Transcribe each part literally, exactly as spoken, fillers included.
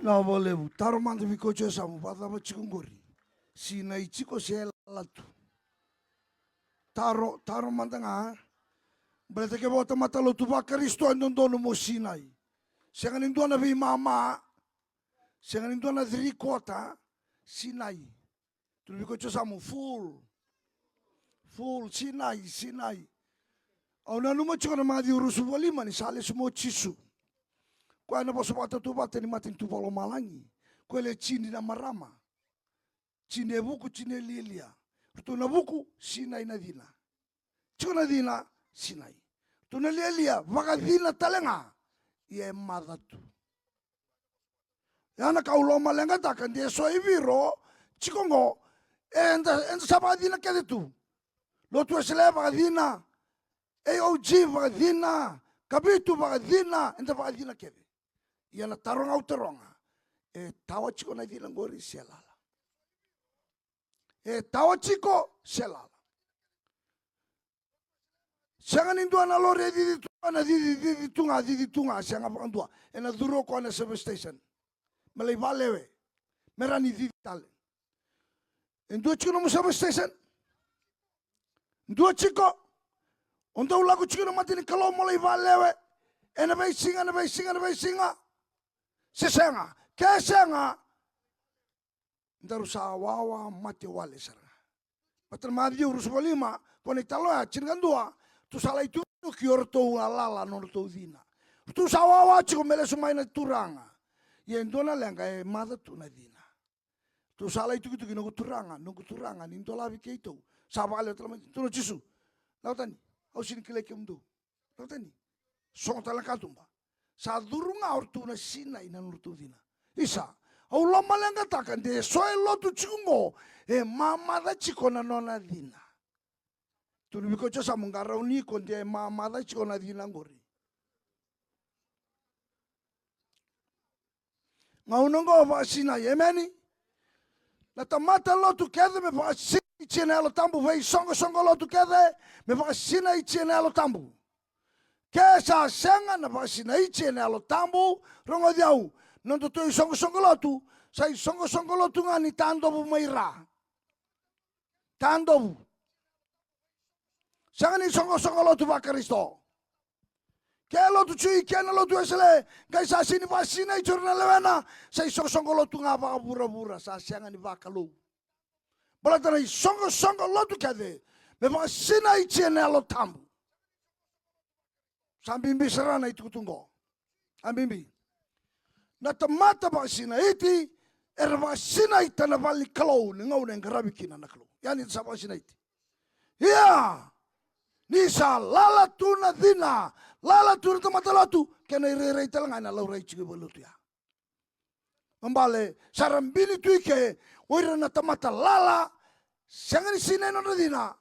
Na vakalevu. Taro mada vei koya e yasamu, vakacava tiko qori? Sinai tiko se lala tu? Taro, taro mada ga. Baleta kevaka o tamata lotu vaKarisito e dodonu mo sinai. Sega ni dua na veimama. Sega ni dua na three quarter. Sinai. Tukuna vei koya e yasamu, full. Full, sinai, sinai. Au nanuma tiko na Maciu ruasagavulu ka lima ni sa lesu mai o Jisu. Koya na vosa vakatautauvata ni matanitu vakalomalagi. Koya e tini na marama. Tini e vuku, tini e lialia. Ratou na vuku, sinai na cina. Tiko na cina, sinai. Ratou na lialia, vakacina tale ga. Ia e maca tu. Ia na ka au lomaleqataka de so e viro tiko qo, eda, eda sa vakacina kece tu. Lotu Wesele vakacina, A O G vakacina, Kavitu vakacina, eda vakacina kece. Ia na taro ga au taroga, e tawa tiko na cina qori se lala? E tawa tiko se lala? Sega ni dua na lori e cici tu ga, na cici, cici tu ga, cici tu ga, sega vakadua. Ena curu o koya na service station me lai vakalewe, me rawa ni cici tale. E dua tiko nomu service station? Dua tiko? O dau lako tiko na mata ni Kalou mo lai vakalewe ena veisiga, na veisiga, na veisiga? Se sega? Ke sega, daru sa wawa mate wale sara ga. Baleta na Maciu ruasagavulu ka lima, ko na italanoa tinikadua, ratou sa lai tuki o ratou a lala na nodratou cina. Ratou sa wawa tiko me lesu mai na Turaga. Ia e dua na leqa, e maca tu na cina. Ratou sa lai tukituki, noqu Turaga, noqu Turaga, ni dolavi keitou. Sa vakalewe tale mai, tukuna o Jisu, lako tani, au sega ni kilai kemudou. Lako tani. Sogo tale na katuba. Sa curu ga o ratou na sinai na nodratou cina. Isa, au lomaleqataka de so e lotu tiko qo, e mamaca tiko na nona cina. Tukuna vei koya e yasamu, qarauni iko de mamaca tiko na cina qori. Gauna oqo vakasinai, emeni. Na tamata lotu kece me vakasinai tiko ena Yalo Tabu, veisoqosoqo lotu kece me vakasinai tiko ena Yalo Tabu. Ke sa sega na vakasinai tiko ena Yalo Tabu, rogoci au, nodatou isoqosoqo lotu, sa isoqosoqo lotu ga ni tadovu mai ra. Tadovu. Sega ni soqosoqo lotu vaKarisito. Ke lotu Jiu, ke na lotu Wesele, qai sa sega ni vakasinai tiko na lewena, sa isoqosoqo lotu ga vakavuravura, sa sega ni vakalou. Baleta na isoqosoqo lotu kece me vakasinai tiko na Yalo Tabu. Sa bibi sara na itukutuku qo. A bibi. Na tamata vakasinaiti era vakasinaita na vale ni Kalou ni gauna e qaravi kina na Kalou. Ia ni sa vakasinaiti, ia ni sa lala tu na cina, lala tu na tamata lotu, kena irairai tale ga ena laurai tiko i valelotu ya. Baleta sa ra bini tu i ke o ira na tamata lala, sega ni sinai nodra cina,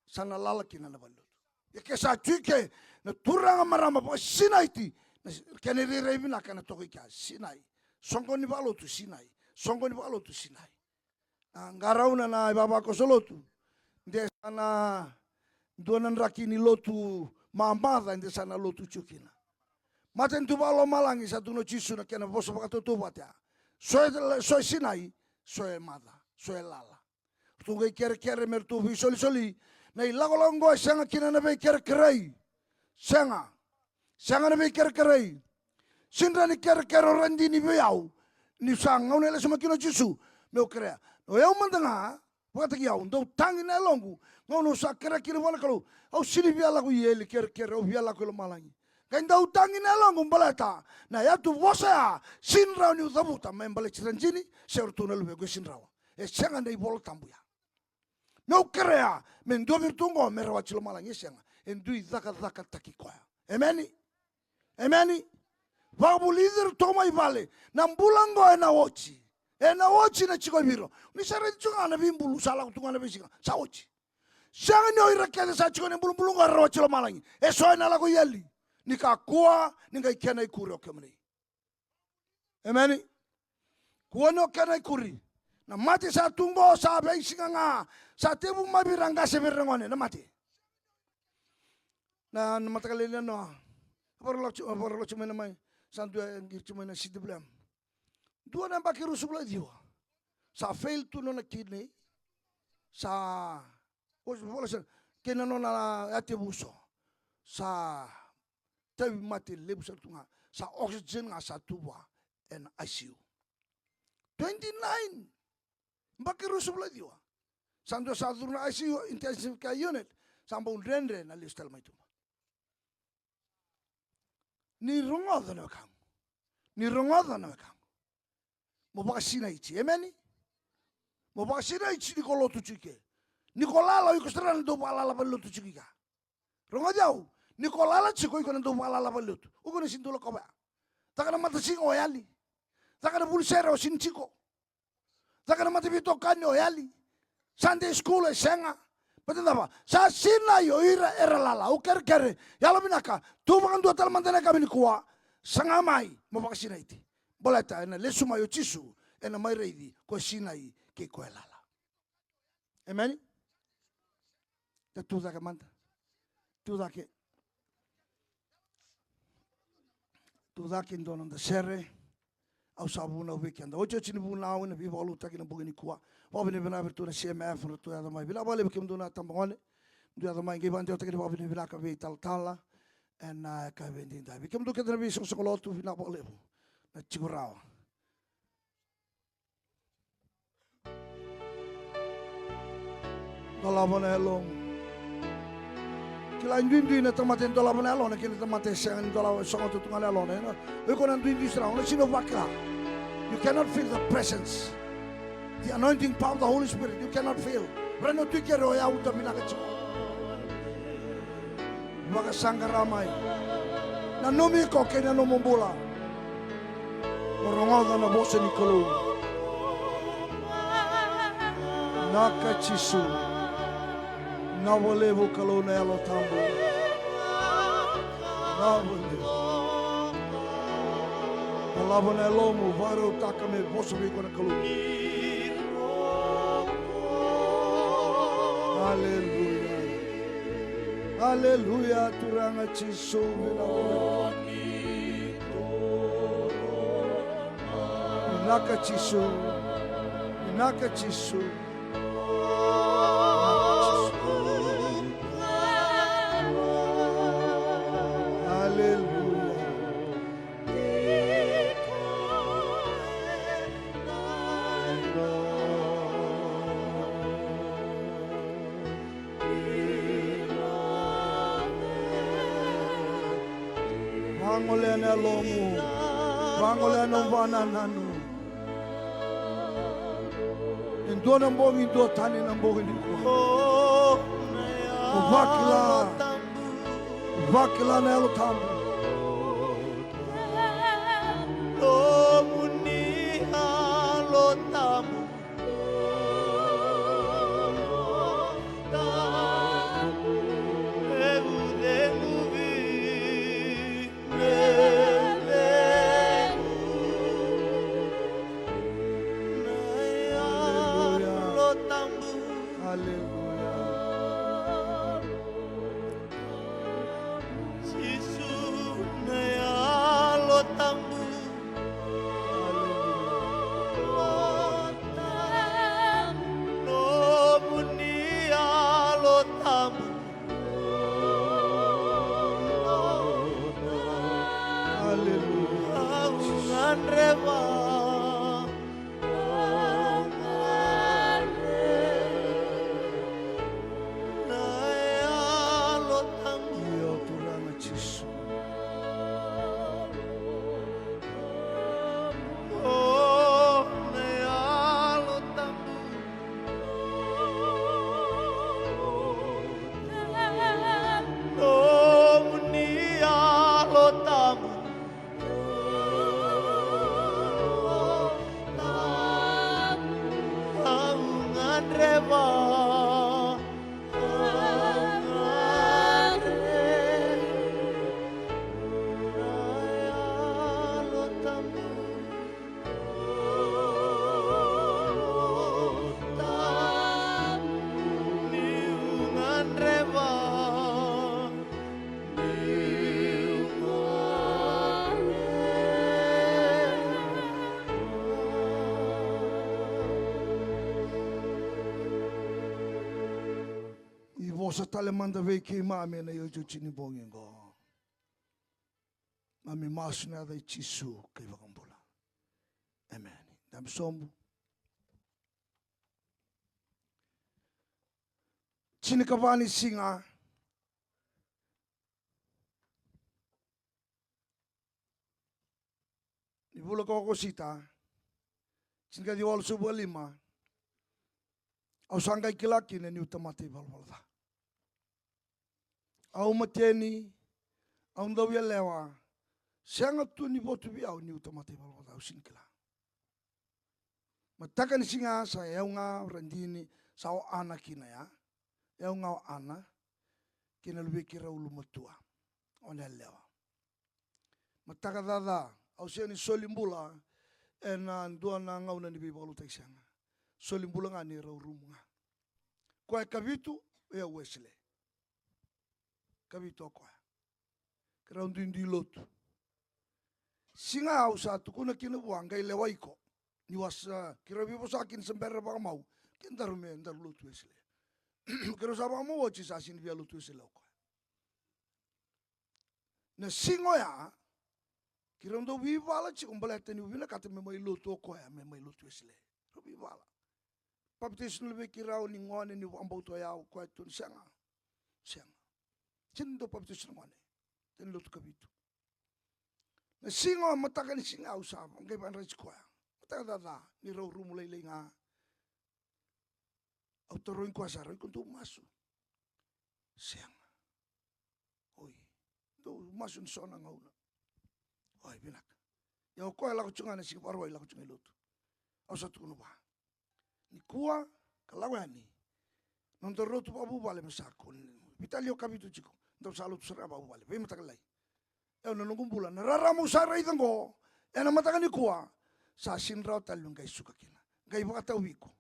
sa na lala kina na valelotu. Ia ke sa tu i ke na turaga, marama vakasinaiti, na kena irairai vinaka ena toka i kea, sinai. Soqo ni vakalotu, sinai. Soqo ni vakalotu, sinai. A qarauna na ivavakoso lotu, de sa na dua na draki ni lotu mamaca, de sa na lotu tiko kina. Matanitu vakalomalagi, sa tukuna o Jisu na kena vosa vakatautauvata ya. So e, so e sinai, so e maca, so e lala. Ratou qai kerekere me ratou veisolisoli. Na ilakolako oqo e sega kina na veikerekerei. Sega. Sega na veikerekerei. Sega ni kerekere o radini vei au ni sa gauna e lesu mai kina o Jisu. Meu kerea, o yau mada ga, vakataki au, dau tagi na yaloqu. Gauna au sa kerea kina vua na Kalou, au sega ni via lako i eli kerekere, au via lako i lomalagi. Qai dau tagi na yaloqu baleta na yatu vosa ya, sega ni rawa niu cavuta me baleti radini se o ratou na luvequ, e sega ni rawa. E sega na iVola Tabu ya. Meu kerea me dua vei iratou oqo me rawati lomalagi, e sega. E dui cakacakataki koya. Emeni. Emeni. Vakavulici iratou mai vale. Na bula oqo ena oti. Ena oti na tiko vei ira. Ni sa raici tu ga na veibulu sa lako tu ga na veisiga, sa oti. Sega ni o ira kece sa tiko ena ibulubulu oqo era rawati lomalagi. E so ena lako i eli. Ni kakua ni qai kena ikuri o kemuni. Emeni. Kua ni o kena ikuri. Na mate sa tu oqo, sa veisiga ga, sa tevu mai vei ira qase, vei ira gone, na mate. Na, na mataka lailai ni yanoa, vakarau lako tiko, vakarau lako tiko mai na mai. Sa dua e qiri tiko mai na C W M. Dua na yabaki ruasagavulu ka ciwa. Sa fail tu nona kidney. Sa, o, vola sara, kei na nona yatevuso. Sa tauvimate levu sara tu ga. Sa oxygen ga sa tu vua ena I C U. Twenty-nine. Yabaki ruasagavulu ka ciwa. Sa dua sa curu na I C U, intensive care unit. Sa bau dredre na lesu tale mai tuba. Ni rogoca na wekaqu. Ni rogoca na wekaqu. Mo vakasinaiti. Emeni? Mo vakasinaiti ni ko lotu tiko i ke. Ni ko lala, o iko sara na dau vakalala valelotu tiko i ke. Rogoci au. Ni ko lala tiko, o iko na dau vakalala valelotu. O iko na sega ni dau lakova ya. Caka na matasiga o yali. Caka na vuli sere o sega ni tiko. Caka na mataveitokani o yali. Sunday school e sega. Baleta na cava? Sa sinai o ira era lala. Au kerekere, yalovinaka, tu vakadua tale mada na yakavi nikua. Saga mai mo vakasinaiti. Baleta ena lesu mai o Jisu, ena mai raici ko sinai kei ko e lala. Emeni? Da tu cake mada. Tu cake. Tu cake e dua na noda sere. Au sa vunau vei keda. Otioti ni vunau ena veivakalotutaki ena bogi nikua. Vakavinavinaka vei iratou na C M F, ratou yaco mai. Vinaka vakalevu kemudou na tabagone. Dou yaco mai, qai vakadewataki na vakavinavinaka vei talatala. Ena, ah, yakavi edaidai. Vei kemudou kece na veisoqosoqo lotu, vinaka vakalevu. Na tiko rawa. Dolava na yalomu. Kila e duidui na tamata e dolava na yalona kei na tamata e sega ni dolava, e sogota tu ga na yalona. O iko na duidui sara, o na sega ni vakila. You cannot feel the presence, the anointing power of the Holy Spirit. You cannot feel. Raica na tu i keri o yau, da vinaka tiko. Vakasaqara mai. Nanumi iko kei na nomu bula. Mo rogoca na vosa ni Kalou. Vinaka Jisu. Vinaka vakalevu Kalou na Yalo Tabu. Vinaka vakalevu. Dolava na yalomu, vakarautaka me vosa vei iko na Kalou. Aleluya. Aleluya, Turaga Jisu, vinaka. Vinaka Jisu. Vinaka Jisu. Aleluya. Vagolea na yalomu. Vagolea na nomu vakanananu. E dua na bogi, dua tani na bogi nikua. Mo vakila. Vakila na Yalo Tabu. Nomuni Yalo Tabu. Aleluya. Jisu, Vosa tale mada vei keimami ena iotioti ni bogi oqo. Mami masu ena yaca i Jisu ka iVakabula. Emeni. Dabe sobu. Tinikava ni siga ni vula ko Okosita, tinikaciwa walusagavulu ka lima. Au sa qai kila kina niu tamata ivalavala ca. Au mateni, au dauyalewa, sega tu ni votu vei au niu tamata ivalavala ca, au sega ni kila. Mataka ni siga sa yau ga, radini, sa o Ana kina ya. Yau ga, o Ana kei na luvei keirau ulumatua, o Nelewa. Mataka caca, au sega ni soli bula ena dua na gauna ni veivakalotutaki, sega. Soli bula ga ni rau rumu ga. Koya e kavitu, o yau Wesele. Kavitu o koya. Keirau duidui lotu. Siga au sa tukuna kina vua, qai lewa iko. Niu a sa, keirau veivosa kina se bera vakamau, kedaru me daru lotu Wesele. Keirau sa vakamau oti, sa sega ni via lotu Wesele o koya. Na siga oya, keirau dau veivala tiko baleta niu vinakata me mai lotu o koya, me mai lotu Wesele. Rau veivala. Papitaiso na luvei keirau ni gone, niu vakabauta o yau, o koya tu ni sega. Sega. Sega ni dau papitaiso na gone. Tani lotu kavitu. Na siga oya, mataka ni siga, au sa qai vakayadrati koya. Mataka caca ni rau rumu lailai ga. Au tarogi koya sara, o iko dau masu? Sega. Oi, dau masu ni so na gauna. Oi, vinaka. Ia o koya lako tiko ga na siga Vakarauwai, lako tiko ga i lotu. Au sa tukuna vua, nikua ka lako yani, noda lotu vakavuvale me sa kune. Veitalia o kavitu tiko, dau sa lotu sara ga vakavuvale veimataka lailai. Au, na noqu bula, na rarama au sa raica oqo ena mataka nikua, sa sega ni rawa tale meu qai suka kina. Qai vakatau vei iko.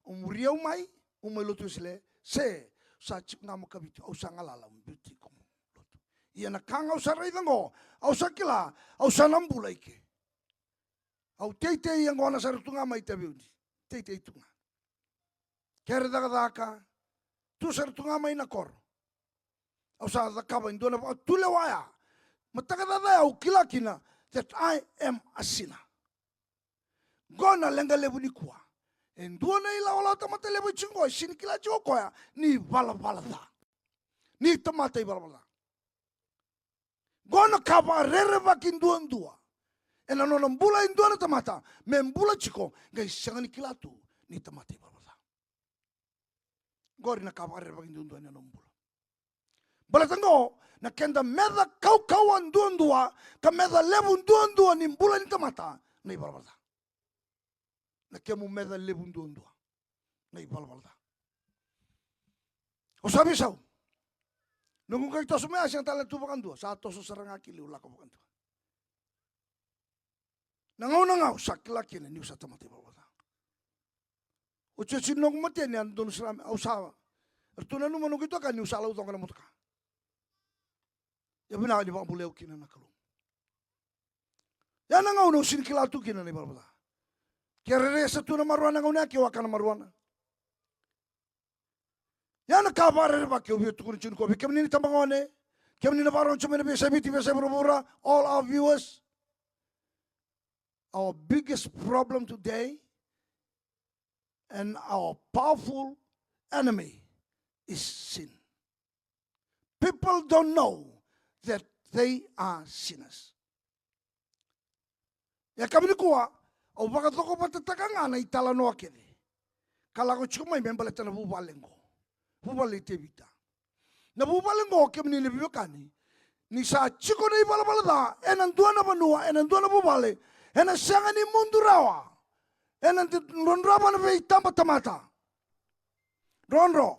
O muri au mai, o mai lotu Wesele, se sa tiko ga mo kavitu, au sa galala, o biuti iko mo lotu. Ia na ka ga au sa raica oqo, au sa kila, au sa na bula i ke. Au teitei yaqona sara tu ga mai Taveuni. Teitei tu ga. Kere cakacaka, tu sara tu ga mai na koro. Au sa cakava e dua na vakatulewa ya. Mataka caca ya au kila kina that I am a sinner. Qo na leqa levu nikua. E dua na ilawalawa tamata levu e tiko qo, e sega ni kila tiko o koya ni valavala ca. Ni tamata ivalavala ca. Qo na ka vakarerevaki duadua ena nona bula e dua na tamata, me bula tiko qai sega ni kila tu ni tamata ivalavala ca. Qori na ka vakarerevaki duadua ena nomu bula. Baleta qo na keda meca kaukauwa duadua ka meca levu duadua ni bula ni tamata, na ivalavala ca. Na kemu meca levu duadua, na ivalavala ca. O sa veisau. Noqu qai toso mai, a sega tale na tu vakadua, sa toso sara ga ki liu, lako vakadua. Na gauna ga au sa kila kina niu sa tamata ivalavala ca. Otioti ni noqu mateni, a dodonu sara ga me au sa, ratou nanuma noqu itoka niu sa laucoqa na motoka. Ia vinaka ni vakabulai au kina na Kalou. Ia na gauna au sega ni kila tu kina na ivalavala ca. Ke rere sa tu na marijuana na gauna ya, keu a kana marijuana. Ia na ka vakarerevaki au via tukuna tiko nikua vei kemuni na itabagone, kemuni na vakarorogo tiko mai na veiyasai Viti, veiyasai vuravura, all our viewers. Our biggest problem today and our powerful enemy is sin. People don't know that they are sinners. Ia yakavi nikua, au vakacokovatataka ga na italanoa kece ka lako tiko mai me baleta na vuvale qo. Vuvale i Tevita. Na vuvale qo, kemuni na veiwekani, ni sa tiko na ivalavala ca ena dua na vanua, ena dua na vuvale, ena sega ni mudu rawa. Ena drodrova na veitabatamata. Drodro.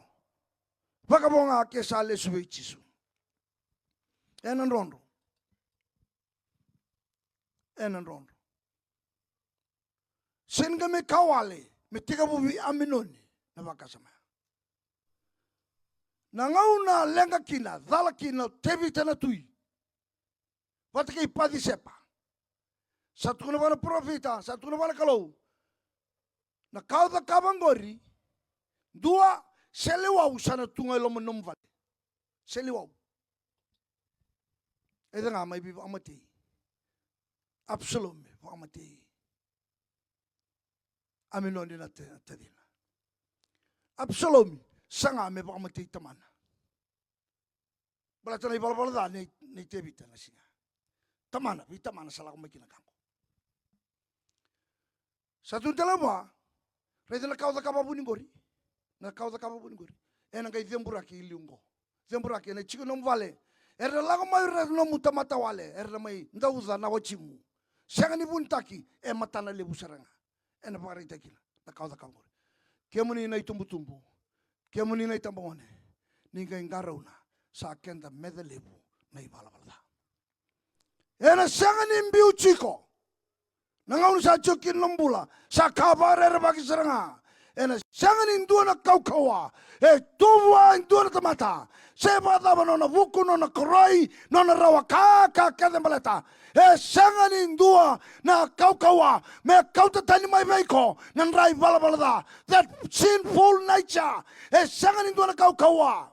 Vakavo ga ke sa lesu vei Jisu. Ena drodro. Ena drodro. Sega ni qai mai ka wale me tekivu vei Aminoni na vakasama ya. Na gauna leqa kina, cala kina o Tevita na tui vata kei Pacisepa. Sa tukuna vua na parofita, sa tukuna vua na Kalou, na ka o cakava qori, dua, Seleiwau sa na tu ga e loma ni nomu vale. Seleiwau. E ca ga mai veivakamatei. Apsalomi vakamatei Aminoni na ta-, tacina. Apsalomi saga me vakamatei tamana. Baleta na ivalavala ca nei, nei Tevita na siga. Tamana, vei tamana sa lako mai kina ka qo. Sa tu tale vua, raica na ka o cakava vuni qori. Na ka o cakava vuni qori. Ena qai ceburaki i liu qo. Ceburaki ena jiko nomu vale. Era na lako mai ira na nomu tamata wale. Era na mai dauca na wajimu. Sega ni vunitaki, e matana levu sara ga. Ena vakaraitaki kina na ka o cakava qori. Kemuni na itubutubu, kemuni na itabagone, ni qai qarauna, sa keda meca levu na ivalavala ca. Ena sega ni biu jiko. Na gauna sa jiko kina na bula, sa ka vakarerevaki sara ga. Ena sega ni dua na kaukauwa e tu vua e dua na tamata. Se vakacava nona vuku, nona koroi, nona rawa ka, ka kece baleta, e sega ni dua na kaukauwa me kauta tani mai vei iko na dra ivalavala ca. That sinful nature. E sega ni dua na kaukauwa.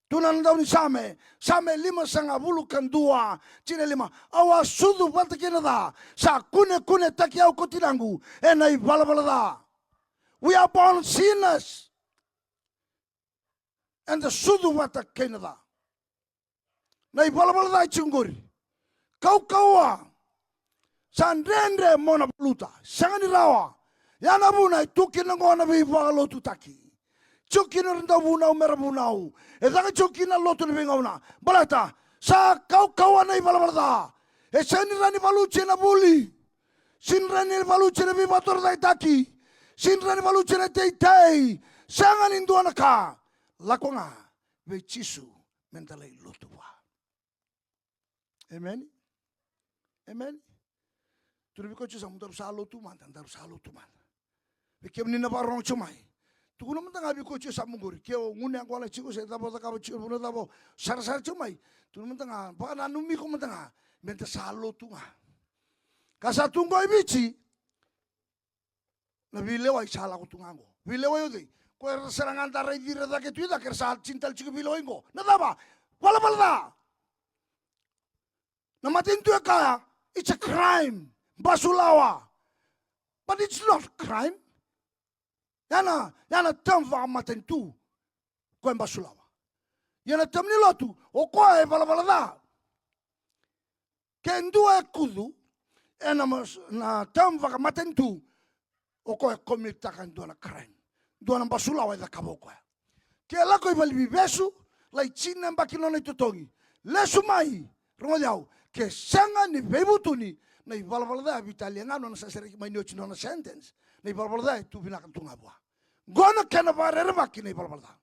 Tukuna na daunisame, Same limasagavulu ka dua, jina lima: Au a sucu vata kei na ca, sa kunekunetaki au ko tinaqu ena ivalavala ca. We are born sinners. Eda sucu vata kei na ca. Na ivalavala ca e jiko qori. Kaukauwa. Sa dredre mo na valuta. Sega ni rawa. Ya na vuna e tu kina qo na veivakalotutaki. Jiko kina era dau vunau mera vunau. E caka jiko kina na lotu na veigauna. Baleta sa kaukauwa na ivalavala ca. E sega ni rawa ni valuti ena vuli. Sega ni rawa ni valuti ena veivakatorocaketaki. Sega ni rawa ni valuti ena teitei. Sega ni dua na ka. Lako ga vei Jisu meda lai lotu vua. Emeni. Emeni. Tukuna vei koya, sa mo daru sa lotu mada, daru sa lotu mada. Vei kemuni na vakarorogo tiko mai, tukuna mada ga vei koya sa mo qori, ke o gunu yaqona tiko se cava o cakava tiko, vanua cava o sarasara tiko mai. Tukuna mada ga, vakananumi iko mada ga meda sa lotu ga. Ka sa tu qo e Viti, na veilewai sa lako tu ga qo. Veilewai o cei? Ko era sara ga da raici ira cake tu i cake, era sa tini tale tiko veilewai qo. Na cava? Valavala ca. Na matanitu e kaya, it's a crime. Basulawa. But it's not crime. Ya na, ya na term vakamatanitu. Koya e basulawa. Ia na term ni lotu, o koya e valavala ca. Ke dua e kucu ena mas-, na term vakamatanitu, o koya e commit-taka e dua na crime. Dua na basulawa e cakava o koya. Ke lako i valeniveivesu, lai tini na yabaki nona itotogi, lesu mai, rogoci au, ke sega ni veivutuni, na ivalavala ca e veitalia ga nona sa sereki mai ni oti nona sentence. Na ivalavala ca e tu vinaka tu ga vua. Qo na kena vakarerevaki na ivalavala ca.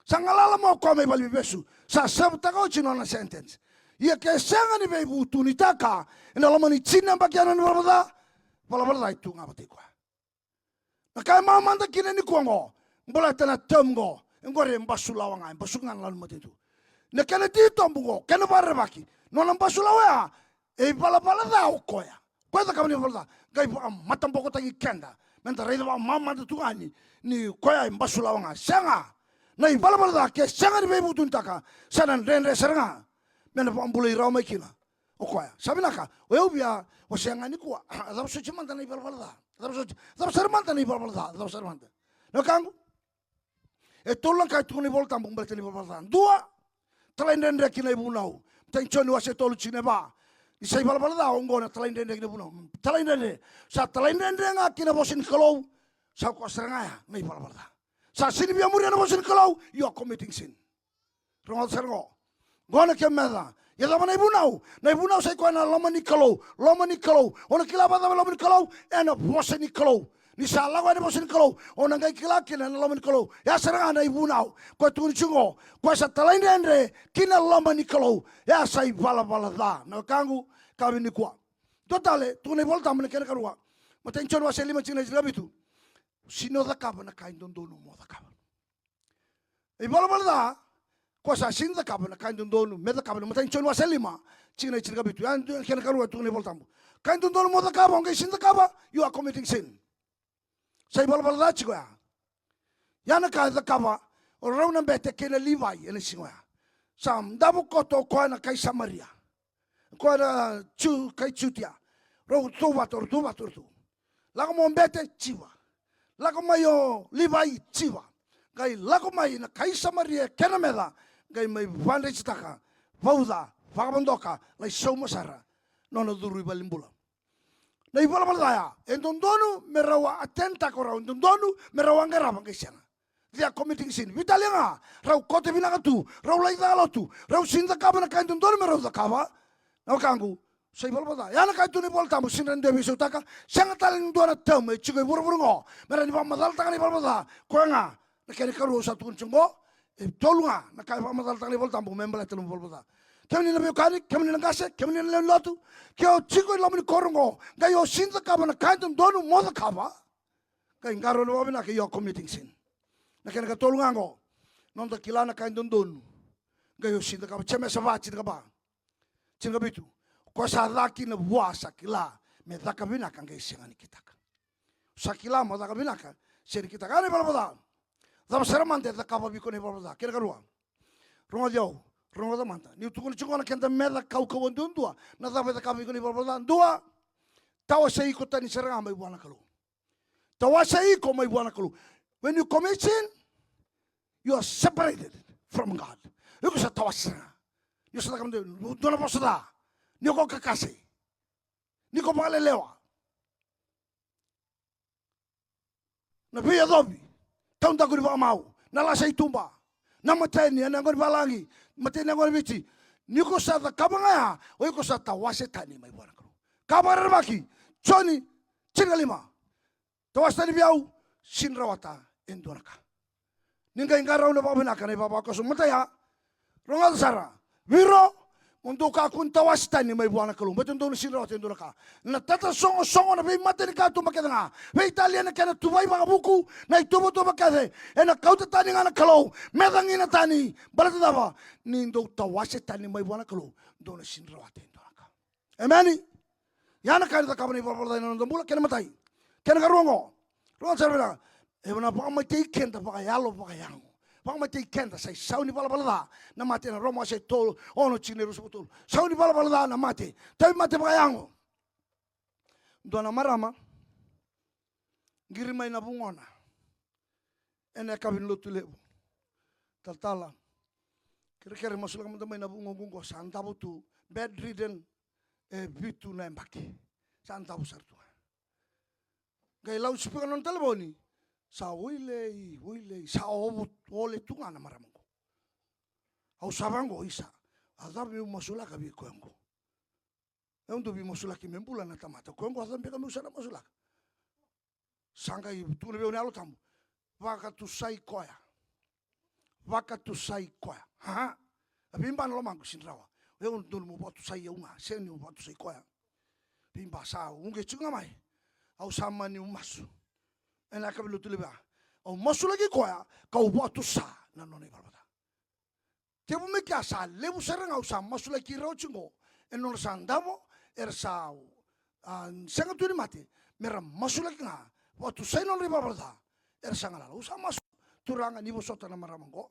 Sa galala mai o koya mai valeniveivesu, sa sevutaka oti nona sentence. Ia ke sega ni veivutunitaka ena loma ni tini na yabaki ya na nona ivalavala ca, valavala ca e tu ga vata kei koya. Na ka e mamada kina nikua qo, baleta na term qo, e qori e basulawa ga, e basulawa ga na loma ni matanitu. Na kena titobu qo, kena vakarerevaki, nona basulawa ya, e ivalavala ca o koya. Koya e cakava na ivalavala ca. Qai vakamatabokotaki keda meda raica vakamamada tu ga ni, ni koya e basulawa ga. Sega. Na ivalavala ca ke sega ni veivutunitaka, sa na dredre sara ga me na vakabulai rawa mai kina o koya. Sa vinaka, o yau via wasea ga nikua. A cava soti mada na ivalavala ca? A cava soti? A cava sara mada na ivalavala ca? A cava sara mada? Na wekaqu, e tolu na ka e tukuna na iVolatabu baleta na ivalavala ca. Dua, talaidredre ki na ivunau. Matai ni Joni wase tolu, tikina e va. Ni sa ivalavala ca, oqo na talaidredre ki na ivunau. Talaidredre. Sa talaidredre ga ki na vosa ni Kalou, sa koya sara ga ya na ivalavala ca. Sa sega ni via muria na vosa ni Kalou, you are committing sin. Rogoca sara qo. Qo na kemu meca. Ia cava na ivunau? Na ivunau sa i koya na loma ni Kalou. Loma ni Kalou. O na kila vakacava na loma ni Kalou? Ena vosa ni Kalou. Ni sa lako ena vosa ni Kalou, o na qai kila kina na loma ni Kalou. Ya sara ga na ivunau. Koya tukuni tiko qo, koya sa talaidredre ki na loma ni Kalou, ya sa ivalavala ca. Na wekaqu, ka vei nikua. Dua tale, tukuna na iVolatabu na kena ikarua. Matai ni Joni wase lima, tikina e tinikavitu. Sega ni o cakava na ka e dodonu mo cakava. Ivalavala ca, koya sa sega ni cakava na ka e dodonu me cakava. Na Matai ni Joni wase lima, tikina e tinikavitu. Ya na kena ikarua e tukuna na iVolatabu. Ka e dodonu mo cakava, o qai sega ni cakava, you are committing sin. Sa ivalavala ca tiko ya. Ia na ka e cakava o rau na bete kei na Livai ena siga oya. Sa davo koto o koya na kai Samaria, o koya na Jiu, kai Jutia. Rau tu vata, rau tu vata, rau tu. Lako mai o bete, jiva. Lako mai o Livai, jiva. Qai lako mai na kai Samaria kei na meca, qai mai vadresitaka, vauca, vakavodoka, lai sauma sara nona curu i valenibula. Na ivalavala ca ya e dodonu me rau a attend-taka o rau, e dodonu me rau a qarava, qai sega. They are committing sin. Veitalia ga, rau koto vinaka tu, rau lai caka lotu, rau sega ni cakava na ka e dodonu me rau cakava. Na wekaqu, sa ivalavala ca. Ya na ka e tu na iVola Tabu, sega ni dua e veisautaka, sega tale ni dua na tamu e jiko e vuravura oqo me rawa ni vakamacalataka na ivalavala ca. Koya ga na kena ikarua au sa tukuna jiko oqo, e tolu ga na ka e vakamacalataka na iVola Tabu me baleta na ivalavala ca. Kemuni na veiwekani, kemuni na qase, kemuni na lewe ni lotu, ke o jiko e loma ni koro oqo, qai o sega ni cakava na ka e dodonu mo cakava, qai qarauna vakavinaka, you are committing sin. Na kena ikatolu ga oqo, noda kila na ka e dodonu, qai o sega ni cakava. Jemesa va, tinikava, tinikavitu. Ko sa ca kina vua sa kila me caka vinaka, qai sega ni kitaka. Sa kila mo caka vinaka, sega ni kitaka. A, na ivalavala ca. Cava sara mada e cakava vei iko na ivalavala ca? Kena ikarua. Rogoci au, rogoca mada. Niu tukuna jiko na keda meca kaukauwa duadua, na cava e cakava vei iko na ivalavala ca? Dua, tawasei iko tani sara ga mai vua na Kalou. Tawasei iko mai vua na Kalou. When you commit sin, you are separated from God. Iko sa tawasei sara ga. Ni o sa caka mada dua na vosa ca, ni o ko kakase, ni ko vakalelewa, na veiyacovi, taudaku ni vakamau, na lasa i tuba, na mateni ena yaqona ni valagi, mateni ena yaqona ni Viti. Ni ko sa cakava ga ya, o iko sa tawase tani mai vua na Kalou. Ka vakarerevaki, Joni tinikalima. Tawase tani vei au, sega ni rawata e dua na ka. Ni qai qarauna vakavinaka na ivavakoso mata ya. Rogoca sara, viro, mo dou kakua ni tawase tani mai vua na Kalou, baleta dou na sega ni rawata e dua na ka. Na tatasogosogo, na veimatanikatuba kece ga, veitalia na kena tuvai vakavuku, na ituvatuva kece, ena kauta tani ga na Kalou me cagina tani. Baleta cava? Ni dou tawase tani mai vua na Kalou, dou na sega ni rawata e dua na ka. Emeni. Ia na ka ena cakava na ivalavala ca ena noda bula, kena imatai. Kena ikarua oqo. Rogoca sara vinaka. E na vakamatei keda vakayalo, vakayago. Vakamatei keda, sa isau ni valavala ca na mate. Ena Roma wase tolu, ono, tikina e ruasagavulu ka tolu. Sau ni valavala ca na mate. Tauvimate vakayago. Dua na marama qiri mai na vugona ena yakavi ni lotu levu. Talatala, kerekere masulaka mada mai na vugoqu oqo, sa davo tu, bedridden, e vitu na yabaki. Sa davo sara tu ga. Qai loudspeaker na nona talevoni. Sa oilei, oilei, sa ovo, ole tu ga na marama oqo. Au sa vaqo, isa, a cava meu masulaka vei koya oqo? Au dau veimasulaki me bula na tamata. Koya oqo a cabeka meu sa na masulaka. Sa qai tukuna vei au na Yalo Tabu, vakatusai koya. Vakatusai koya. A, a veiba na lomaqu, sega ni rawa. O yau dodonu mo vakatusai au ga, sega niu vakatusai koya. Veiba sa uqeti tiko ga mai. Au sa mani masu. Ena yakavi ni lotu levu ya, au masulaki koya, kau vakatusa na nona ivalavala ca. Tevu mai kea sa levu sara ga au sa masulaki ira oti oqo, e nodra sa davo, era sa, a, sega tu ni mate, mera masulaki ga, vakatusai nodra ivalavala ca, era sa galala. Au sa masu, Turaga, ni vosota na marama oqo.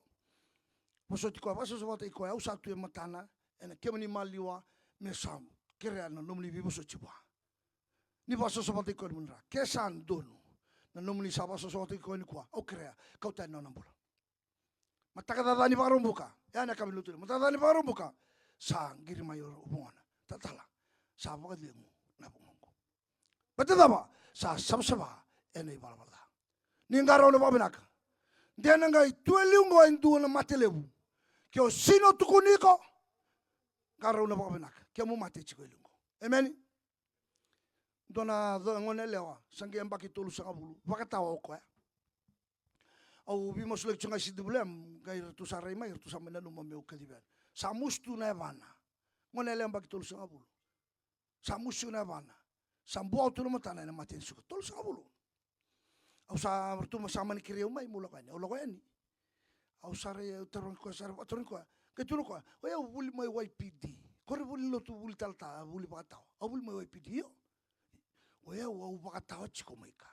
Vosoti koya, vakasavasavataki koya, au sa tu e matana ena kemuni maliwa, me sa kerea na nomuni veivosoti vua. Ni vakasavasavataki koya, nomuni ra, ke sa donu na nomuni sa vakasavasavataki koya nikua, au kerea, kauta yani na nona bula. Mataka caca ni Vakaraubuka, ya na yakavi ni lotu levu. Mataka caca ni Vakaraubuka, sa qiri mai o vugona. Talatala, sa vakacegu na vugoqu. Baleta cava? Sa savasava ena ivalavala ca. Ni qarauna vakavinaka. De na qai tu e liu oqo e dua na mate levu. Ke o sega ni tukuni iko, qarauna vakavinaka. Kemu mate tiko e liu oqo. Emeni. Dua na co-, gone yalewa, sa qai yabaki tolusagavulu, vakatawa o koya. Au veimasulaki tiko ga i C W M, qai ratou sa rai mai, ratou sa mai nanuma meu kacivi yani. Sa musu tu na yavana. Gone yalewa yabaki tolusagavulu. Sa musu tu na yavana. Sa buau tu na matana ena mate ni suka. Tolusagavulu. Au sa, ratou sa mani kerei au mai meu lako yani. Au lako yani. Au sa rai, au tarogi koya, sa rai, au tarogi koya. Qai tukuna o koya, o yau vuli mai Y P D. Koya vuli lotu, vuli talatala, vuli vakatawa. Au vuli mai Y P D, io. O yau, au vakatawa tiko mai ka.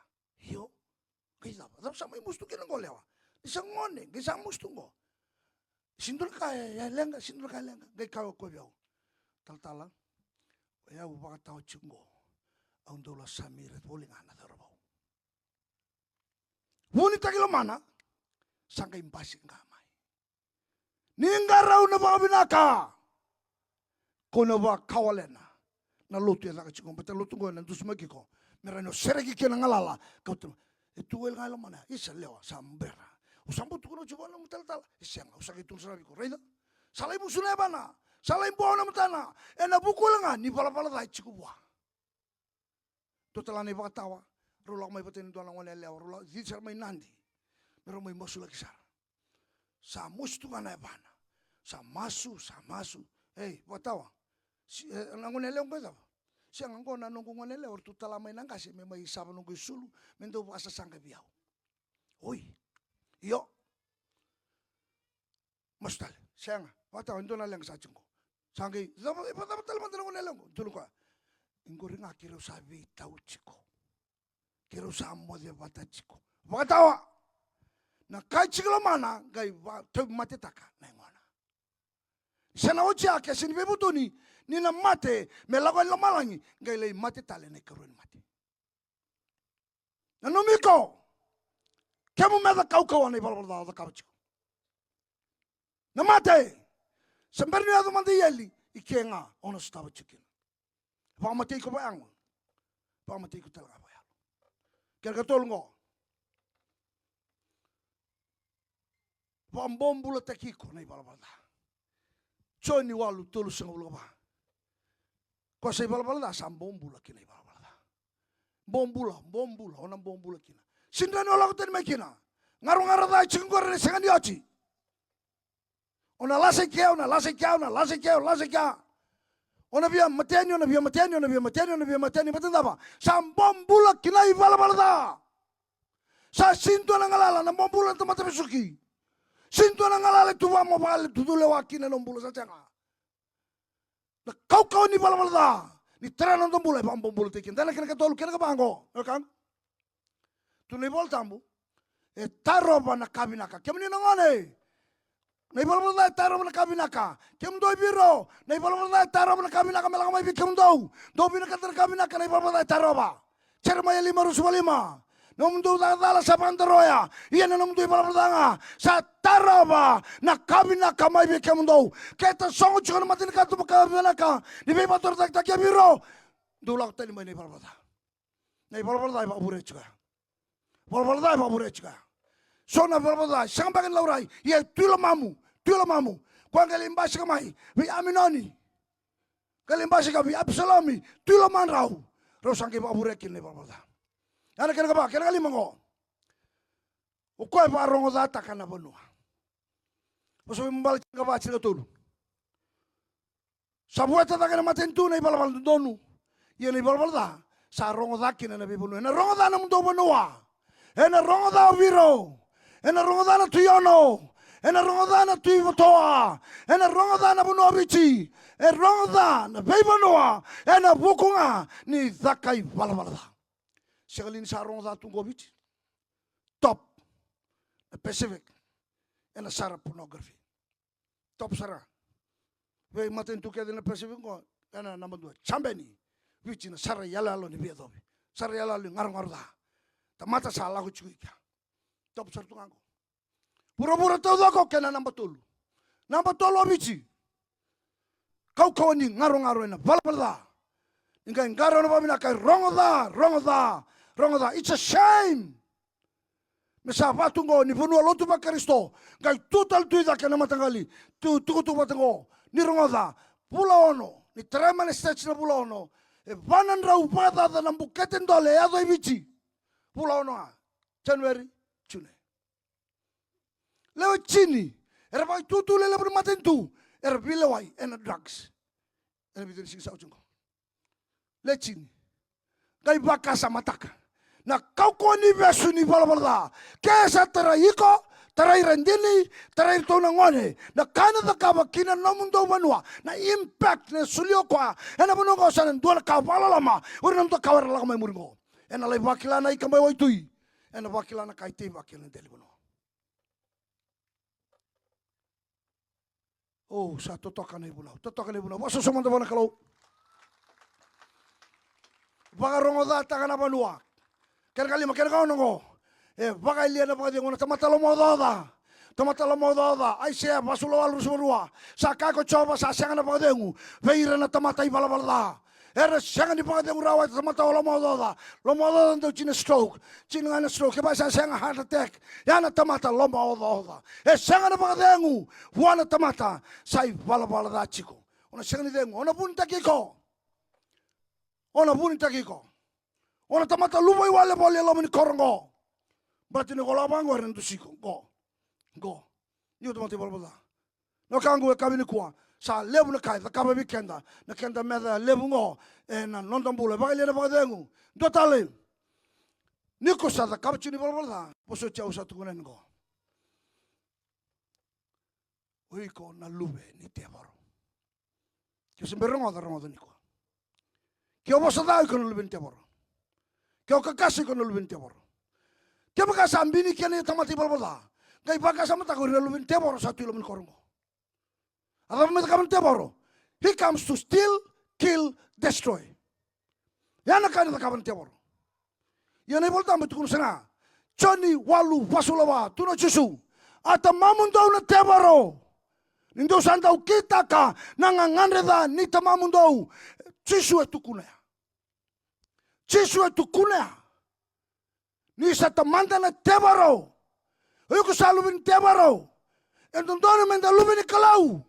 Io. Qai cava? Cava sa mai musu tu kina qo, yalewa? Ni sa gone, qai sa mosi tu qo. Sega ni dua na ka e, e leqa, sega ni dua na ka e leqa. Qai kaya o koya vei au, "Talatala, o yau vakatawa tiko qo. Au dau lako sami ira voli ga na cauravou." Vunitaki lomana, sa qai basika ga mai. Ni qarauna vakavinaka, ko na vakawalena na lotu e caka tiko, baleta na lotu qo ena dusimaki iko me rawa ni o sereki kina na galala. Kauta, e tu wale ga e lomana, isa lewa sa bera. Au sa bau tukuna oti vua na nomu talatala, e sega, au sa qai tukuna sara vei iko, raica. Sa lai musu na yavana, sa lai bua na matana, ena vuku wale ga ni valavala ca e tiko vua. Dua tale na ivakatawa, rau lako mai vata ni dua na gone yalewa, rau lako cici sara mai Nadi me rau mai masulaki sara. Sa mosi tu ga na yavana. Sa masu, sa masu. Ei, vakatawa. Si, e, na gone yalewa qo e cava? Sega, qo na noqu gone yalewa, ratou tala mai na qase me mai sava noqu isulu, me dau vakasasaqa vei au. Oi. Io. Masu tale. Sega. Vakatawa, e dua na leqa sa tiko qo. Sa qai, cava, e vakacava tale mada na gone yalewa qo? Tukuna o koya, "Qori ga keirau sa veitau tiko. Keirau sa moce vata tiko." Vakatawa. Na ka e tiko e lomana, qai va, tauvi matetaka na yagona. Sa na oti ya, ke sega ni veivutuni, ni na mate, me lako yani lomalagi, qai lai mate tale na ikarua ni mate. Nanumi iko, kemu meca kaukauwa na ivalavala ca o cakava tiko. Na mate, se bera ni yaco mada i eli, i ke ga o na sotava tiko kina. Vakamatei iko vakayago, vakamatei iko tale ga vakayalo. Kena ikatolu qo. Vakabobulataki iko na ivalavala ca. Joni walu, tolusagavulu ka va. Ko sa ivalavala ca, sa bobula kina ivalavala ca. Bobula, bobula, o na bobula kina. Sega ni o lako tani mai kina. Garogaro ca e tiko qori ena sega ni oti. O na lasa i kea, o na lasa i kea, o na lasa i kea, o na lasa i kea. O na via mateni, o na via mateni, o na via mateni, o na via mateni, mateni cava? Sa bobula kina ivalavala ca. Sa sega ni dua na galala, na bobula na tamata vesuki. Sega ni dua na galala e tu vakamalua, e tu lewa kina na nomu bula, sa sega. Na kaukauwa ni valavala ca, ni tara na noda bula, e vakabobulataki kina. Dua na kena ikatolu, kena ikava qo. Wekaqu. Tu na iVola Tabu, e tarova na ka vinaka. Kemuni na gone, na ivalavala ca e tarova na ka vinaka. Kemudou i Viro, na ivalavala ca e tarova na ka vinaka me lako mai vei kemudou. Dou vinakata na ka vinaka, na ivalavala ca e tarova. Jeremaia lima, ruasagavulu ka lima. Nomudou cakacala sa vakadaroya, ia na nomudou ivalavala ca ga sa tarova na ka vinaka mai vei kemudou. Ke tasogo tiko na mata ni katuba ka vinaka ni veivakatorocaketaki e Viro, dou lako tani mai na ivalavala ca. Na ivalavala ca e vakavure tiko ya. Valavala ca e vakavure tiko ya. So na valavala ca e sega beka ni laurai, ia e tu i lomamu, tu i lomamu. Koya qai lai basika mai vei Aminoni, qai lai basika vei Apisalomi, tu i lomadrau. Rau sa qai vakavure kina na ivalavala ca. Ya na kena ikava, kena ikalima qo. O koya e vakarogocataka na vanua. Vosa Vakaibubula tinikava, tinikatolu. Sa vueta cake na matanitu na ivalavala dodonu. Ia na ivalavala ca sa rogoca kina na veivanua. Ena rogoca na nomudou vanua. Ena rogoca o Viro. Ena rogoca na Tui Ono. Ena rogoca na Tui Vatoa. Ena rogoca na vanua o Viti. E rogoca na veivanua ena vuku ga ni caka ivalavala ca. Sega li ni sa rogoca tu qo Viti? Top na Pacific ena sara pornography. Top sara. Vei matanitu kece na Pacific qo, ena naba dua. Jabeni. Viti na sara iyaloyalo ni veiyacovi. Sara iyaloyalo ni garogaro ca. Tamata sa lako tiko i kea. Top sara tu ga qo. Vuravura taucoko kei na naba tolu. Naba tolu o Viti. Kaukauwa ni garogaro ena valavala ca. Ni qai qarauna vakavinaka, rogoca, rogoca, rogoca. It's a shame. Me sa vatu qo ni vanua lotu vaKarisito, qai tu tale tu i cake na mataqali tu, tukutuku vata qo. Ni rogoca, vula ono, ni tarai mai na stage na vula ono, e va na drau vakacaca na bukete dole e yaco i Viti. Vula ono a, January, June. Lewe tini era vakaitutu lelevu ni matanitu, era veilewai ena drugs. Ena vica ni siga sa oti qo. Lewe tini. Qai vakasamataka na kaukauwa ni vesu ni valavala ca. Ke sa tarai iko, tarai ira dina, tarai iratou na gone, na ka ena cakava ki na nomudou vanua, na impact ena solia o koya ena vanua qo, sa na dua na ka vakaloloma. O ira na noda kawa era lako mai muri qo, ena lai vakila na ika mai waitui, ena vakila na ka e teivaki ena dela ni vanua. O, sa totoka na ivunau, totoka na ivunau. Vakasoso mada vua na Kalou. Vakarogocataka na vanua. Kena kalima, kena kaono oqo. E vakayalia na vakacegu na tamata lomaocaoca. Tamata lomaocaoca. Aisea vasagavulu ka walu, ruasagavulu ka rua. Sa kaya ko Jiova, sa sega na vakacegu vei ira na tamata ivalavala ca. Era sega ni vakacegu rawa na tamata lomaocaoca. Lomaocaoca dau tini na stroke. Tini ga na stroke, kevaka sa sega heart attack. Ya na tamata lomaocaoca. E sega na vakacegu vua na tamata sa ivalavala ca tiko. O na sega ni cegu, o na vunitaki iko. O na vunitaki iko. O na tamata luvaiwale voli e loma ni koro oqo. Baleta ni ko lako vaqo era na dusi iko. Qo. Qo. Ni o tamata ivalavala ca. Na wekaqu, e yakavi nikua, sa levu na ka e cakava vei keda na keda meca levu oqo ena noda bula. E vakayalia na vakacegu. Dua tale. Ni ko sa cakava tiko na ivalavala ca, vosoti au, sa tukuna yani oqo. O iko na luve ni tevoro. Ke o se bera rogoca, rogoca nikua. Ke o vosa ca, o iko na luve ni tevoro. Ke o kakase, o iko na luve ni tevoro. Kevaka sa bini kina na tamata ivalavala ca, qai vakasamataka, o ira na luve ni tevoro sa tu i loma ni koro oqo. A cava mai cakava na tevoro? He comes to steal, kill, destroy. Ya na ka e cakava na tevoro. Ia na iVolatabu e tukuna sara ga. Joni walu, vasagavulu ka va, tukuna o Jisu, a tamamudou na tevoro. Ni dou sa dau kitaka na gagadre ca ni tamamudou. Jisu e tukuna ya. Jisu e tukuna ya. Ni sa tamada na tevoro. O iko sa luve ni tevoro. E dodonu meda luve ni Kalou.